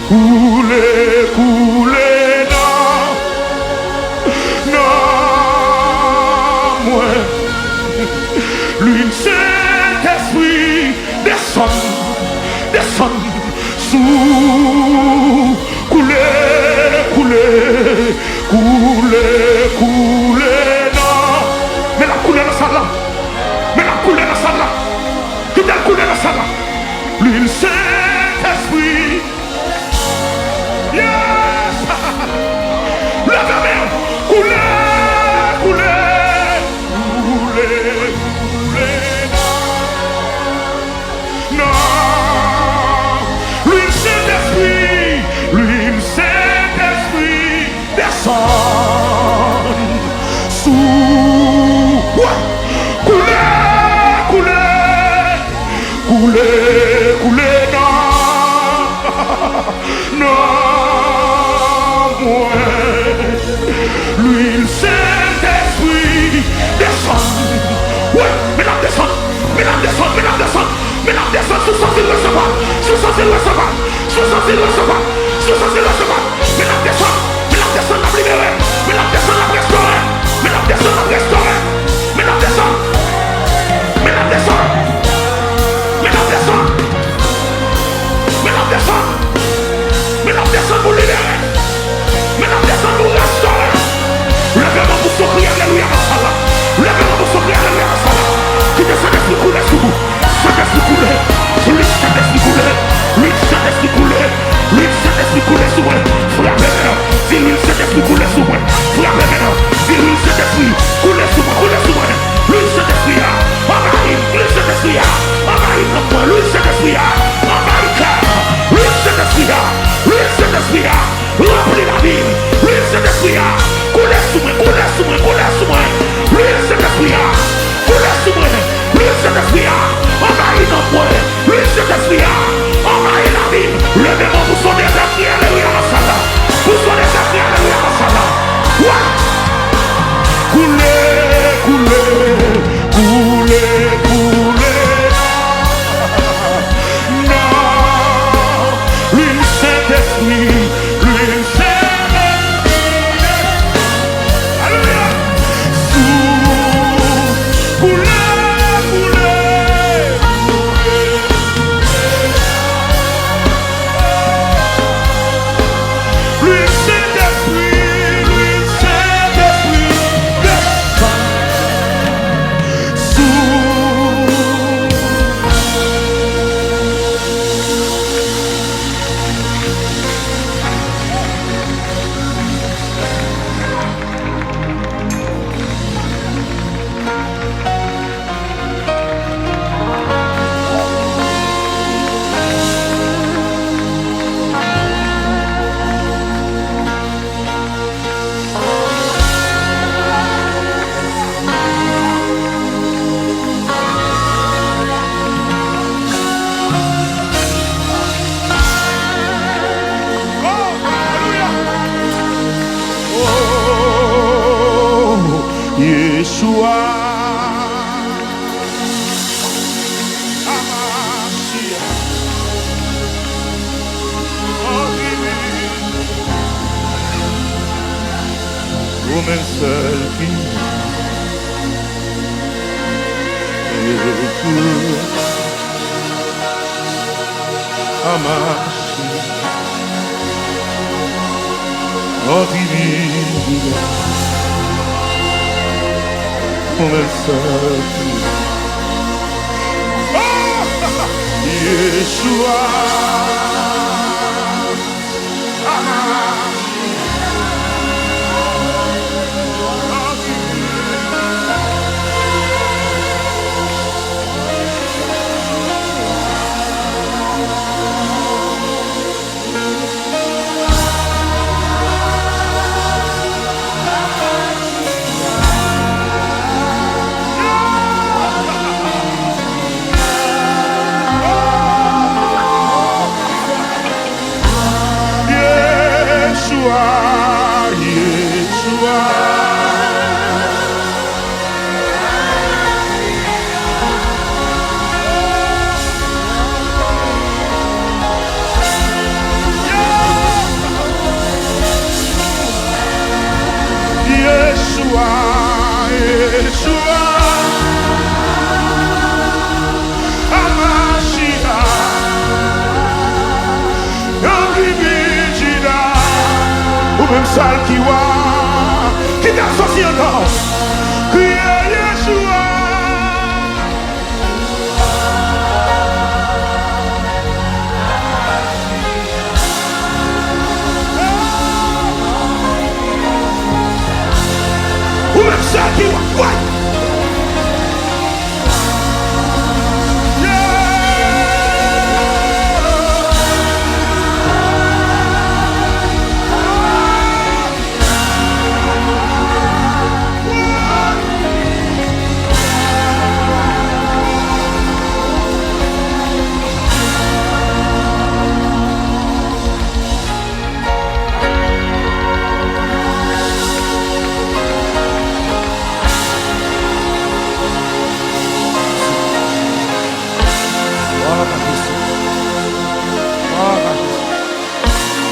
Koule, koule nan, nan mwen. Lwil Sentespri desann, desann sou. Koule, koule, koule, koule nan. Men l ap koule nan sal la. Men l ap koule nan sal la. Kite l koule nan sal la. Lwil Sentespri. Yes! Leve men w! Koule, koule, koule, koule nan, nan lwil Sentespri, lwil Sentespri desann sou mwen. Koule, koule, koule, koule nan, nan mwen. Lwil Sentespri desann. Wi, men l ap desann, men l ap desann, men l ap desann. Men l ap desann, si w santi l, resevwa. Si w santi l, resevwa. Si w santi l, resevwa. Si w santi l, resevwa. Men l ap desann, men l ap desann, l ap libere. Men l ap desann, l ap restore. Men l ap desann, l ap restore. Men l ap desann. Men l ap desann. Men l ap desann. Men l ap desann. Men l ap desann pou libere. Amashi, antibi, Yeshua. Yeshua, Yeshua. Yeshua, Yeshua, Amashiach, Anri Vijina, ou menm sèl ki wa, ki ta sòti ankò, kriye Yeshua. Ou menm sèl ki wè.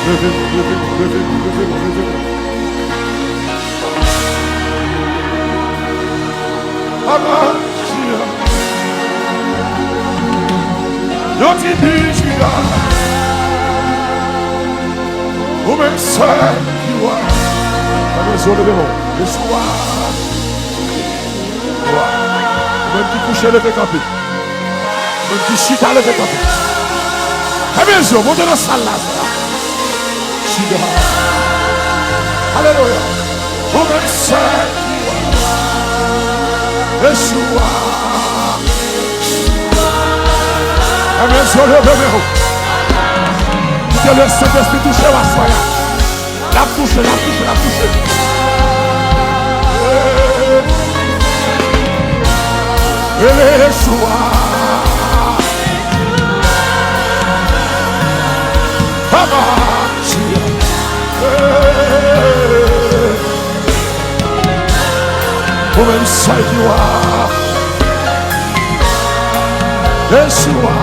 Leve nou, leve nou, leve nou, leve nou, leve nou. Amashiach. Yo di Jida. Ou menm sèl ki wa. Fè men w leve non. Yeshua. Wa. Ou menm ki kouche, leve kanpe. Ou menm ki chita, leve kanpe. Fèmen zye w, monte nan sal la, frè. Chita. Alelouya. Ou menm sèl ki wa. Yeshua. Fèmen zye w, leve men w. Kite Lesentespri touche w aswè a. L ap touche, l ap touche, l ap touche. Rele Yeshua. Amashiach. Ou menm sèl ki wa. Yeshua.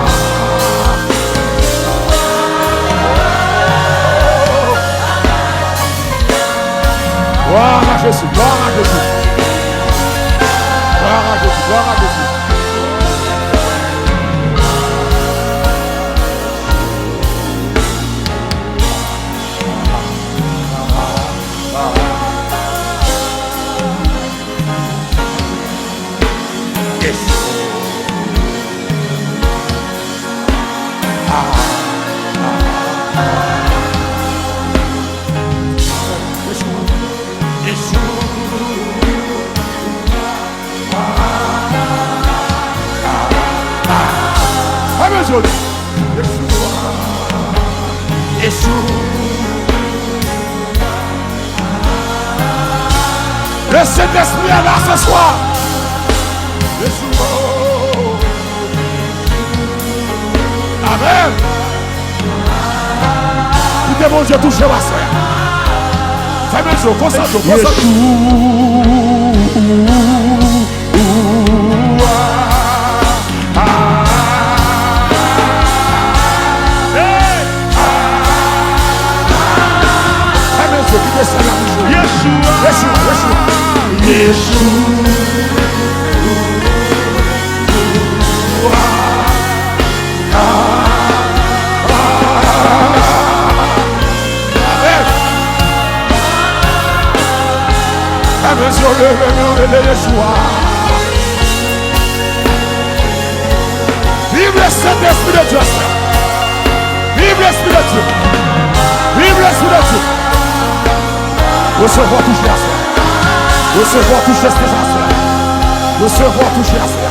Glwa a Jezi, glwa a Jezi. Glwa a Jezi, glwa a Jezi. Amen, Jodi. Yeshua. Yeshua. Le Sentespri a la se swa. Yeshua. Amen. Kite Bondye touche w aswè a. Fèmen je w, konsantre w, konsantre w. Yeshua. Fèmen je w, kite syèl la touche w. Yeshua. Yeshua, Yeshua. Yeshua. Sentespri de Dye aswè. Viv Lespri de Dye. Viv Lespri de Dye. Resevwa touche aswè. Resevwa touche Lespri aswè. Resevwa touche aswè.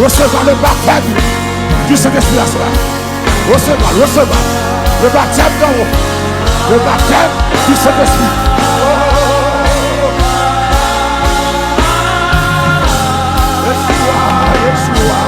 Resevwa le baptême du Saint-Esprit aswè. Resevwa, resevwa. Le baptême d'en haut. Le baptême du Saint-Esprit. Yeshua, Yeshua.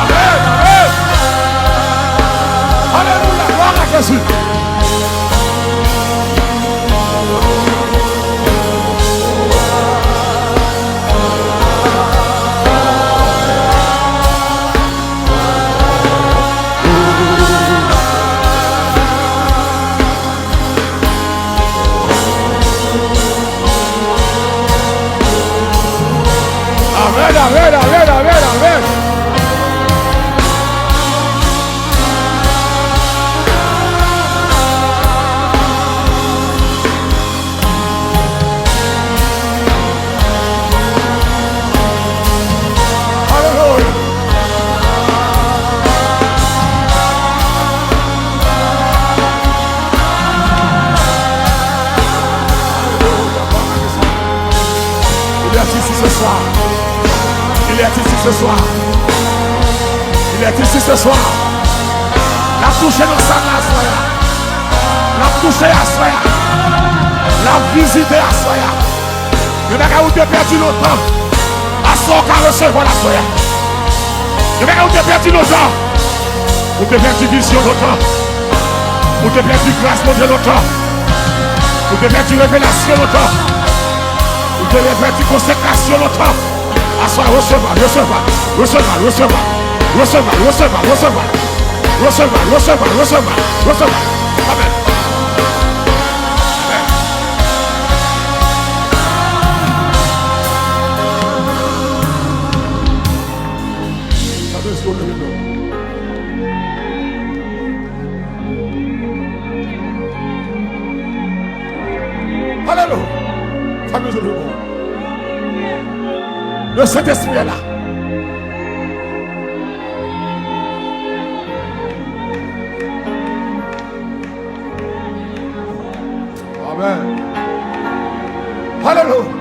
Amèn, amèn. Alelouya, glwa a Jezi. Amèn, amèn, amèn, amèn, amèn. Alelouya. Il est ici ce soir. Il est ici ce soir. Il est ici ce soir. L ap touche nan sal la aswè a. L ap touche aswè a. L ap vizite aswè a. Yon bagay ou te pèdi lontan, aswè w ka resevwa l aswè a. Yon bagay ou te pèdi lontan, ou te pèdi vizyon lontan, ou te pèdi gras Bondye lontan, ou te pèdi revelasyon lontan, ou te pèdi konsekrasyon lontan. Aswè a, resevwa, resevwa, resevwa, resevwa. Amèn. Amèn. Alelouya. Sa bezwen de bon. Le Saint-Esprit est là. Amèn. Alelouya.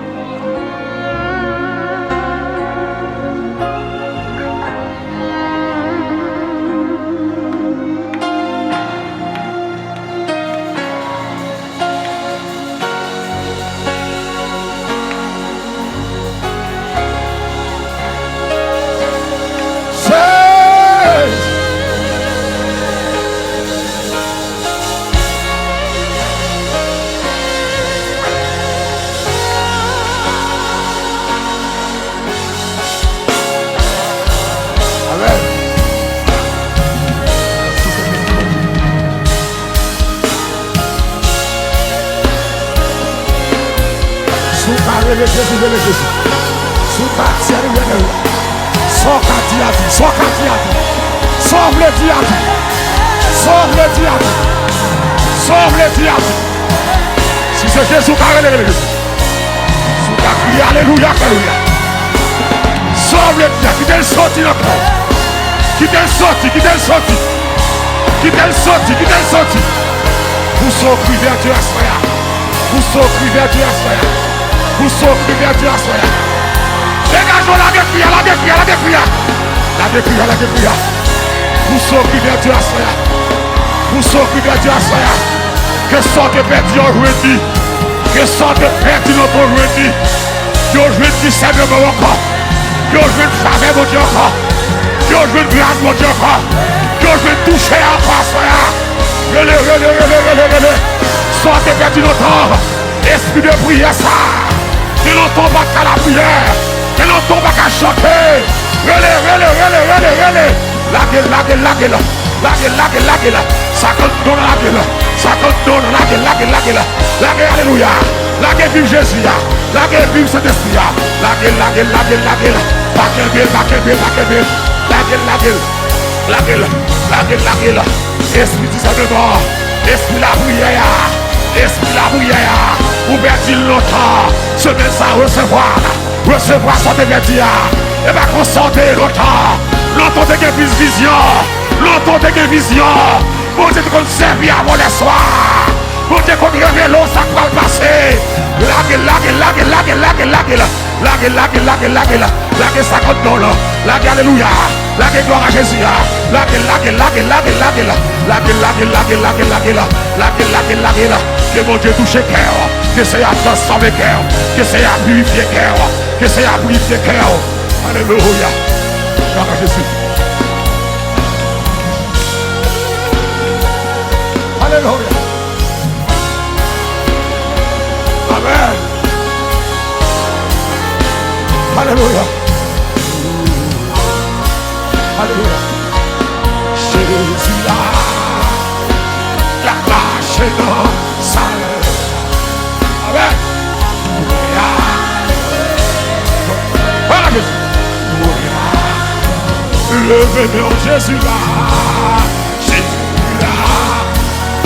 Amèn. Si w ka rele Jezi, rele Jezi. Si w ka di a li, rele li. Sa w ka di a di, sa w ka di a di. Sa w vle di a di. Sa w vle di a di. Sa w vle di a di. Si se Jezi w ka rele, rele Jezi. Si w ka kriye alelouya, alelouya. Sa w vle di a, kite l soti nan kò w. Kite l soti, kite l soti. Kite l soti, kite l soti. Pouse yon kri vè Dye aswè a. Pouse yon kri vè Dye aswè a. Pouse yon kri vè Dye aswè a. Degaje w, lage kri a, lage kri a, lage kri a. Lage kri a, lage kri a. Pouse yon kri vè Dye aswè a. Pouse yon kri vè Dye aswè a. Ke sa w te pèdi yo jwenn li. Ke sa w te pèdi lontan jwenn li. Yo jwenn disèneman w ankò. Yo jwenn favè Bondye ankò. Yo jwenn gras Bondye ankò. Yo jwenn touche ankò aswè a. Rele, rele, rele, rele, rele. Sa w te pèdi lontan. Espri de priyè sa. Gen lontan w pa t ka lapriyè. Gen lontan w pa ka chante. Rele, rele, rele, rele, rele. Lage l, lage l, lage l. Lage l, lage l, lage l. Sa k anndan w lage l. Sa k anndan w lage l, lage l, lage l. Lage alelouya. Lage viv Jezi a. Lage viv Sentespri a. Lage l, lage l, lage l, lage l. Pa kenbe l, pa kenbe l, pa kenbe l. Lage l, lage l. Lage l, lage l, lage l. Espri disèneman. Espri lapriyè a. Espri lapriyè a. Ou pèdi l lontan. Semèn sa a, resevwa l. Resevwa sa w te pèdi a. E pa konsa w te ye lontan. Lontan w te gen plis vizyon. Lontan w te gen vizyon. Bondye te konn sèvi avè w lèswa. Bondye konn revele w sa k pral pase. Lage l, lage l, lage l, lage l, lage l, lage l. Lage l, lage l, lage l, lage l. Lage sa k anndan w lan. Lage alelouya. Lage glwa a Jezi a. Lage l, lage l, lage l, lage l, lage l. Lage l, lage l, lage l, lage l, lage l. Lage l, lage l, lage l. Ke Bondye touche kè w. Ke Seyè a transfòme kè w. Ke Seyè a pirifye kè w. Ke Seyè a pirifye kè w. Alelouya. Glwa a Jezi. Alelouya. Amèn. Alelouya. Alelouya. Jezi la. L ap mache nan sal. Amèn. Glwa a Jezi. Leve men w, Jezi la. Jezi la.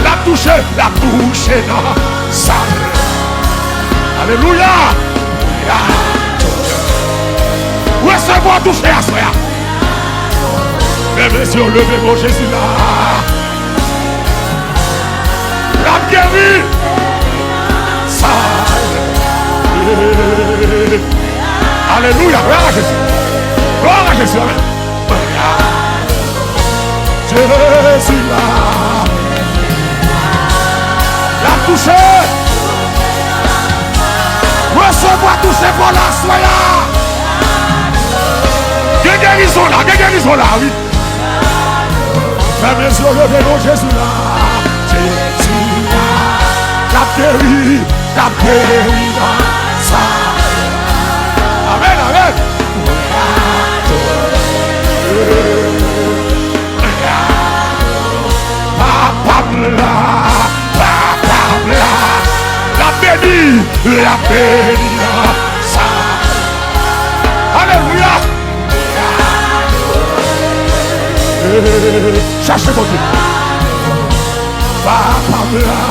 L ap touche, l ap touche nan sal. Alelouya. Resevwa touche aswè a. Fèmen zye w, leve men w, Jezi la. L ap geri. Sa. Alelouya. Glwa a Jezi. Glwa a Jezi. Amèn. Jezi la. L ap touche. Resevwa touche pou w aswè a. Gen gerizon la. Gen gerizon la, wi. Fèmen zye w, leve non Jezi la. Jezi la. L ap geri, l ap geri nan sa. Amèn, amèn. Papa m la, papa m la. L ap beni, l ap beni nan sa. Alelouya. Chache Bondye. Papa m la.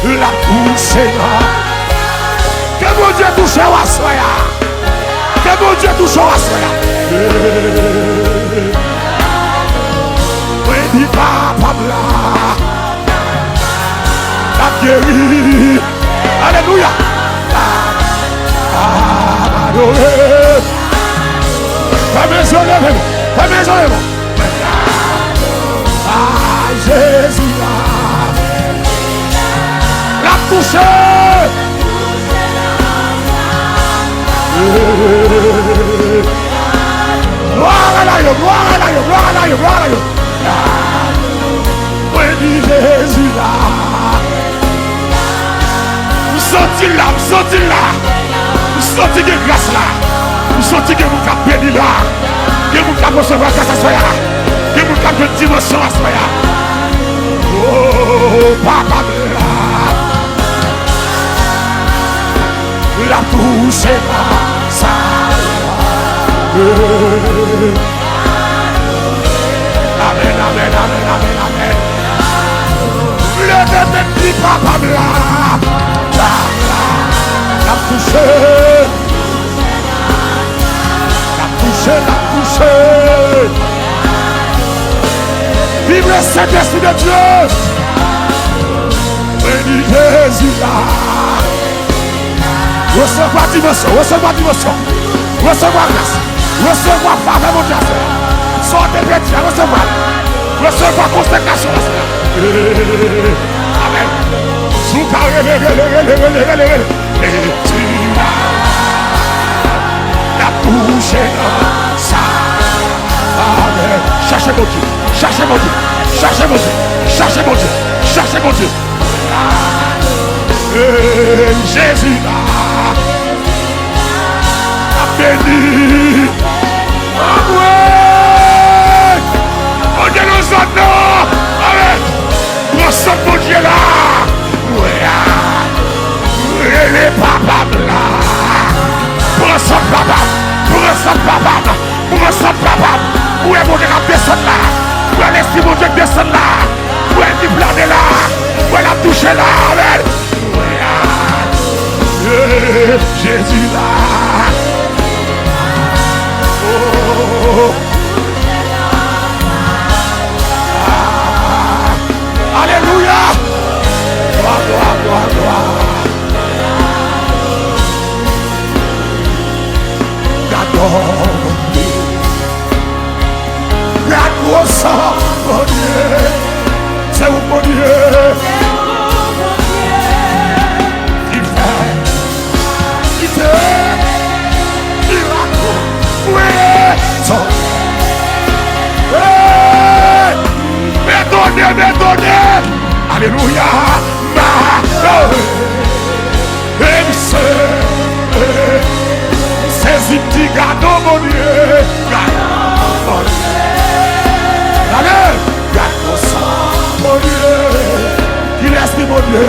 L ap pouse nan. Ke Bondye touche w aswè a. Ke Bondye touche w aswè a. Mwen di papa m la. L ap geri. Alelouya. Adore. Fèmen zye w, leve men w. Fèmen zye w, leve men w. Ay, Jezi la. L ap touche. Glwa a Dye, glwa a Dye, glwa a Dye, glwa a Dye. Mwen di Jezi la. M santi l la, m santi l la. M santi gen gras la. M santi gen moun k ap beni la. Gen moun k ap resevwa gras aswè a. Gen moun k ap jwenn dimansyon aswè a. Oh, papa m la. L ap touche nan sa. Amèn, amèn, amèn, amèn, amèn. Leve tèt li, papa m la. L ap touche. L ap touche, l ap touche. Viv le Saint-Esprit de Dieu. Beni Jezi la. Resevwa dimansyon, resevwa dimansyon. Resevwa gras. Resevwa favè Bondye a fè. Sa w te pèdi a, resevwa l. Resevwa konsekrasyon an. Amèn. Si w ka rele, rele, rele, rele, rele, rele. Jezi la. Touche nan sa. Amèn. Chache Bondye. Chache Bondye. Chache Bondye. Chache Bondye. Chache Bondye. Ee, Jezi la. Ap beni. Anmwe. Bondye nan zòn nan. Amèn. Pran sant Bondye la. Mwen a rele papa m la. Pran sant papa m. Pran sant papa m. Pran sant papa m. Mwen Bondye k ap desann la. Mwen lespri Bondye k desann la. Mwen ki plane la. Mwen l ap touche la. Amèn. Mwen a rele Jezi la. Oh. Alelouya! Glwa, glwa, glwa, glwa. Gad Bondye. Gad gwo san Bondye. Se ou Bondye. Ki fè Kite mirak ou. Wi, son. Hey! Betone, betone. Alelouya. Ma, oh. Hey, se, sezi m di gad Bondye. Gad Bondye. Gade. Gad konsa Bondye. Kilès ki Bondye a?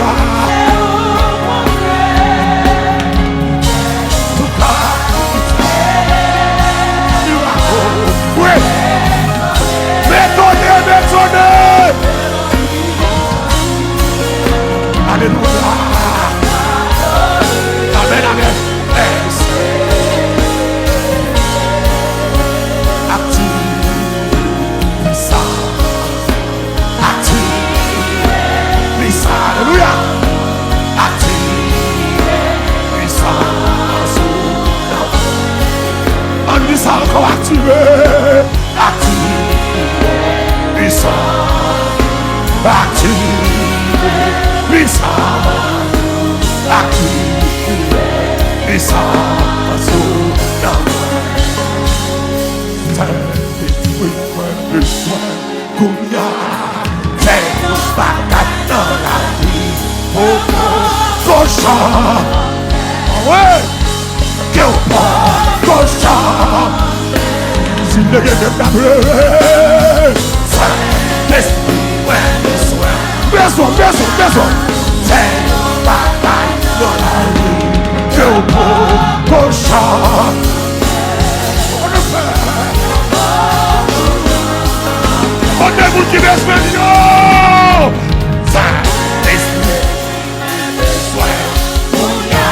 Wi. Betone, betone. Alelouya. Amèn, amèn. Aktive sa. Aktive sa. Alelouya. Aktive sa. Ann di sa ankò, aktive. Aktive pwisans. Aktive pwisans. Aktive pwisans ou nan mwen. Sentespri, mwen bezwen kounye a. Fè yon bagay nan lavi. Poko kochon. Anwe. Ke w poko janm. Si m te gen tèt m ta plere. Sentespri mwen bezwen. Bezwen, bezwen, bezwen. Fè yon bagay nan lavi. Ke w poko janm. Kote moun ki bezwen li yo? Sentespri. Bezwen kounye a,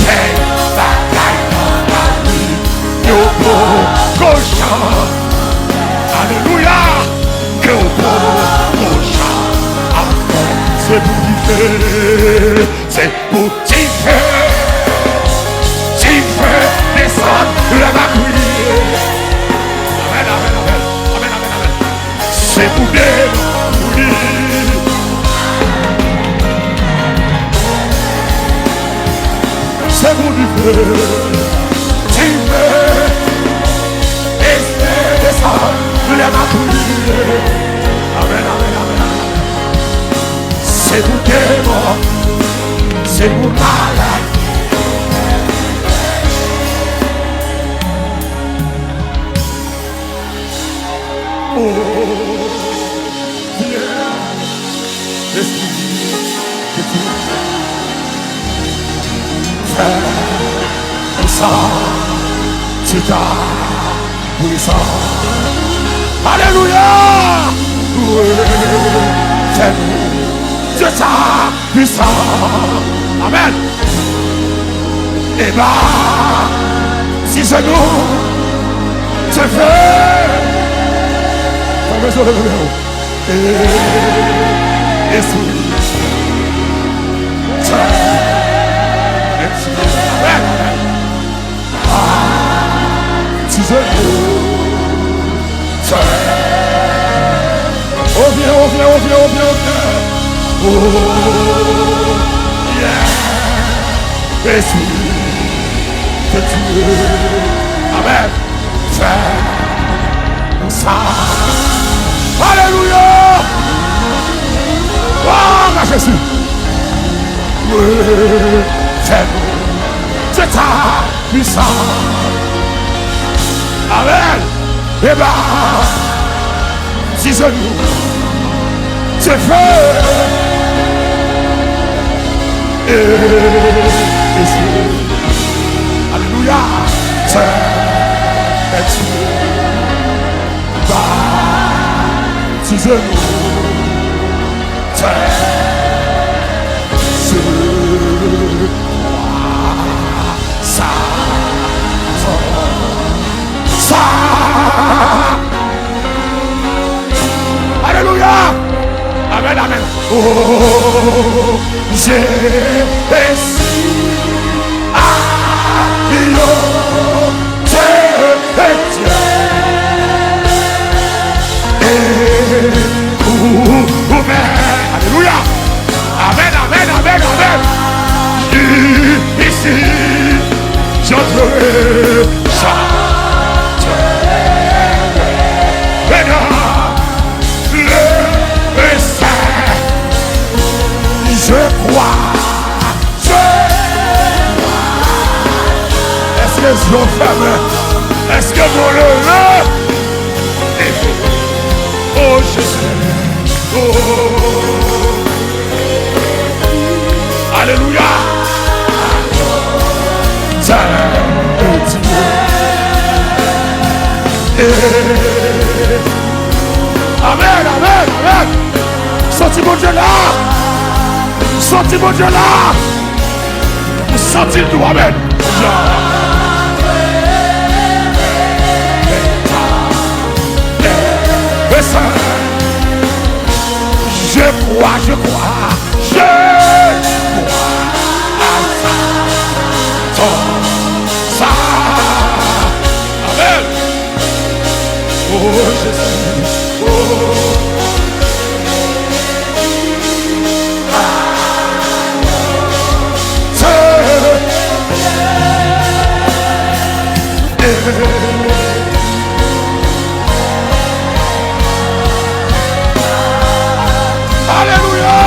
fè yon bagay nan lavi. Yo poko janm. Alelouya. Ke w poko janm. Amen. Se pou dife. Se pou dife. Dife desann lè m ap priye. Amen, amen, amen. Amen, amen, amen. Se pou devan pou li. Se pou dife. Dife. Espè desann lè m ap priye. Amen, amen, amen, amen. Se pou demon. Se pou malad. Oh, vyen, Lespri de Dye. Fè pwisans, ti ta pwisans. Alelouya! Wi, fè nou Dye sa. Pwisan. Amen. E ba si jenou, se fè. Fè bezwen leve men w. E, Espri Sen. Amen. Amen. Batize nou. Sè. O vyen, o vyen, o vyen, o vyen, o vyen. Oh, yeah. Espri de Dye. Fè nou sa. Alelouya! Glwa a Jezi! Wi, fè nou. Se sa, pwisan. Amèn. Eba. Ti jenou. Dieu veut. E, e, e, alelouya. Sè, e, Dieu. Ba, ti jenou. Sè, je crois. Sa, sa, sa. Alelouya! Amèn, amèn. Oh, Jésus, agneau de Dieu. Et ouvert. Alelouya! Amèn, amèn, amèn, amèn. Ici, j'entrerai, j'entrerai dans le saint. Je crois, je crois. Èske zye w fèmen? Èske men w leve? Oh, Jezi. Oh. Alelouya. Sè Bondye. Eh. Amèn, amèn, amèn. Santi Bondye la. Santi Bondye la. M santi l tou, amèn. Listen. Je crois, je crois, je crois à ça. Ton ça. Amèn. Oh, Jésus. Oh. Alelouya!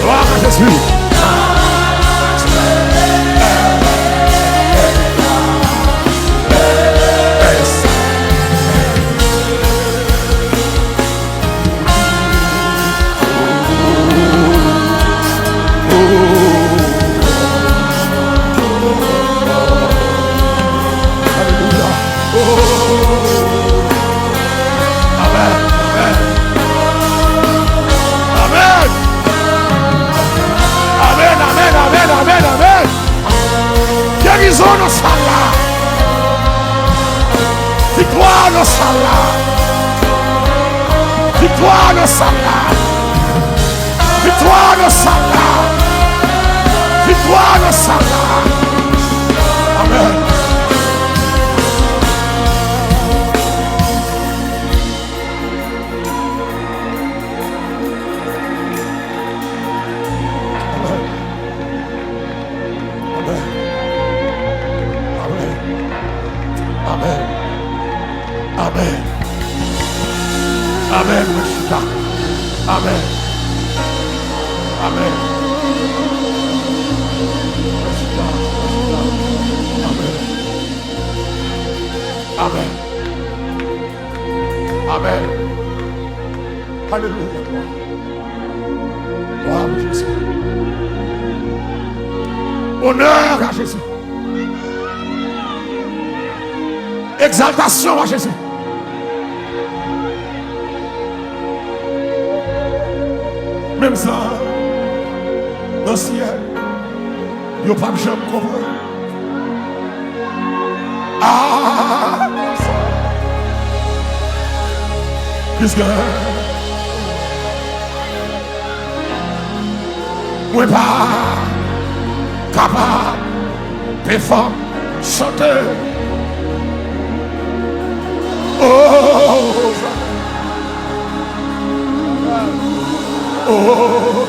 Glwa a Jezi! Alelouya. Oh. Amèn. Amèn. Amèn. Amèn, amèn, amèn, amèn, amèn. Gerizon nan sal la. Viktwa nan sal la. Viktwa nan sal la. Viktwa nan sal la. Viktwa nan sal la. Amèn. Amèn. Amèn. Amèn. Amèn. Amèn. Mwen chita. Amèn. Amèn. Mwen chita. Mwen chita. Amèn. Amèn. Amèn. Alelouya. Glwa a Jezi. Onè a Jezi. Egzaltasyon a Jezi. Menm jan nan syèl, yo p ap janm konprann. Ah, piske mwen pa kapab pèfòm chante. Oh, oh.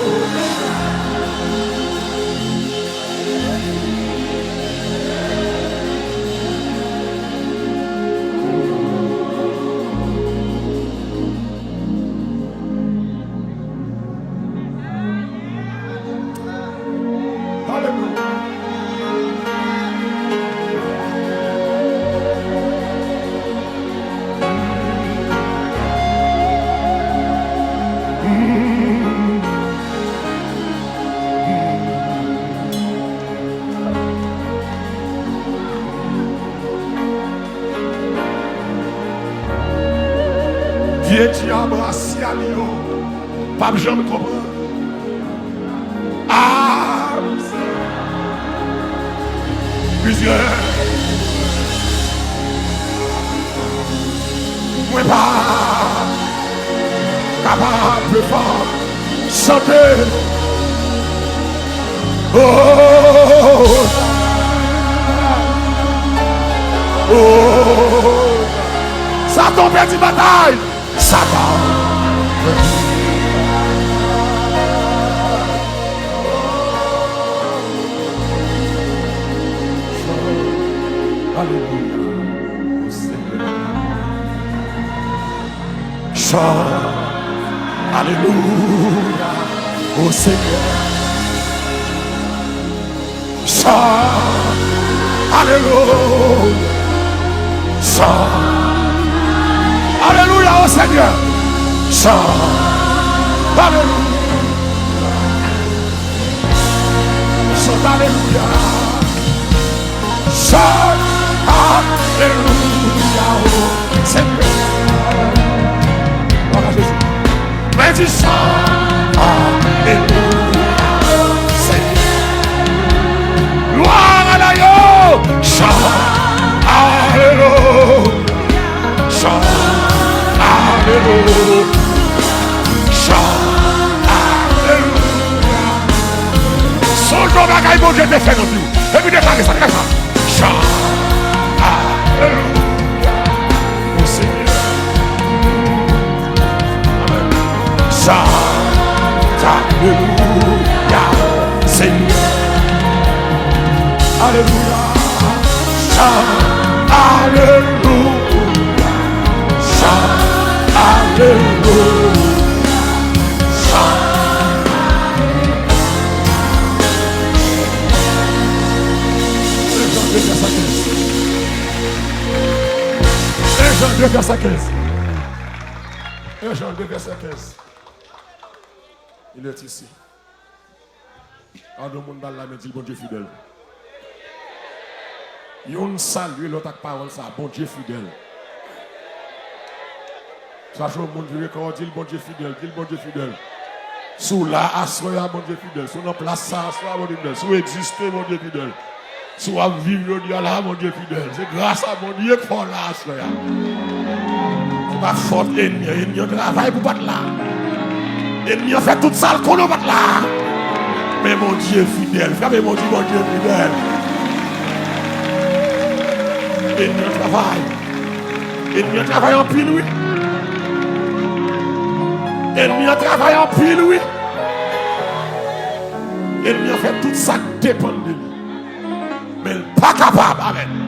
Eti abrasya li yo p ap janm konprann. Ah, plizyè. Mwen pa kapab fè chante. Oh, oh, Satan pèdi batay. Satan. Alelouya. O Senyè. Chante. Alelouya. O Senyè. Chante. Alelouya. Chante. Alelouya, o Senyè. Chante. Alelouya. Chante alelouya. Chante alelouya, o Senyè. Glwa a Jezi. Mwen di chante alelouya, o Senyè. Glwa a Dye. Chante alelouya. Chante alelouya. Chante alelouya. Sonje yon bagay Bondye te fè nan vi w. Epi deklare sa, deklare sa. Chante alelouya. O Senyè. Amèn. Chante alelouya, Senyè. Alelouya. Chante alelouya. Chante alelouya. Chante. Un Jean deux, verset quinze. Un Jean deux, verset quinze. Un Jean deux, verset quinze. Il est ici. Gade yon moun ba l lamen, di l, Bondye fidèl. Youn salye lòt ak pawòl sa, Bondye fidèl. Chache yon moun vire kò w, di l, Bondye fidèl, di l, Bondye fidèl. Si w la aswè a, Bondye fidèl. Si w nan plas sa aswè a, Bondye fidèl. Si w egziste, Bondye fidèl. Si w ap viv jodi a la, Bondye fidèl. Se gras a Bondye k fè w la aswè a. Se pa fòt ènmi an. Ènmi an travay pou w pa t la. Ènmi an fè tout sa l konnen w pa t la. Men Bondye fidèl. Frape Bondye, Bondye fidèl. Ènmi an travay. Ènmi an travay anpil, wi. Ènmi an travay anpil, wi. Ènmi an fè tout sa k depann de li. Men l pa kapab. Amèn.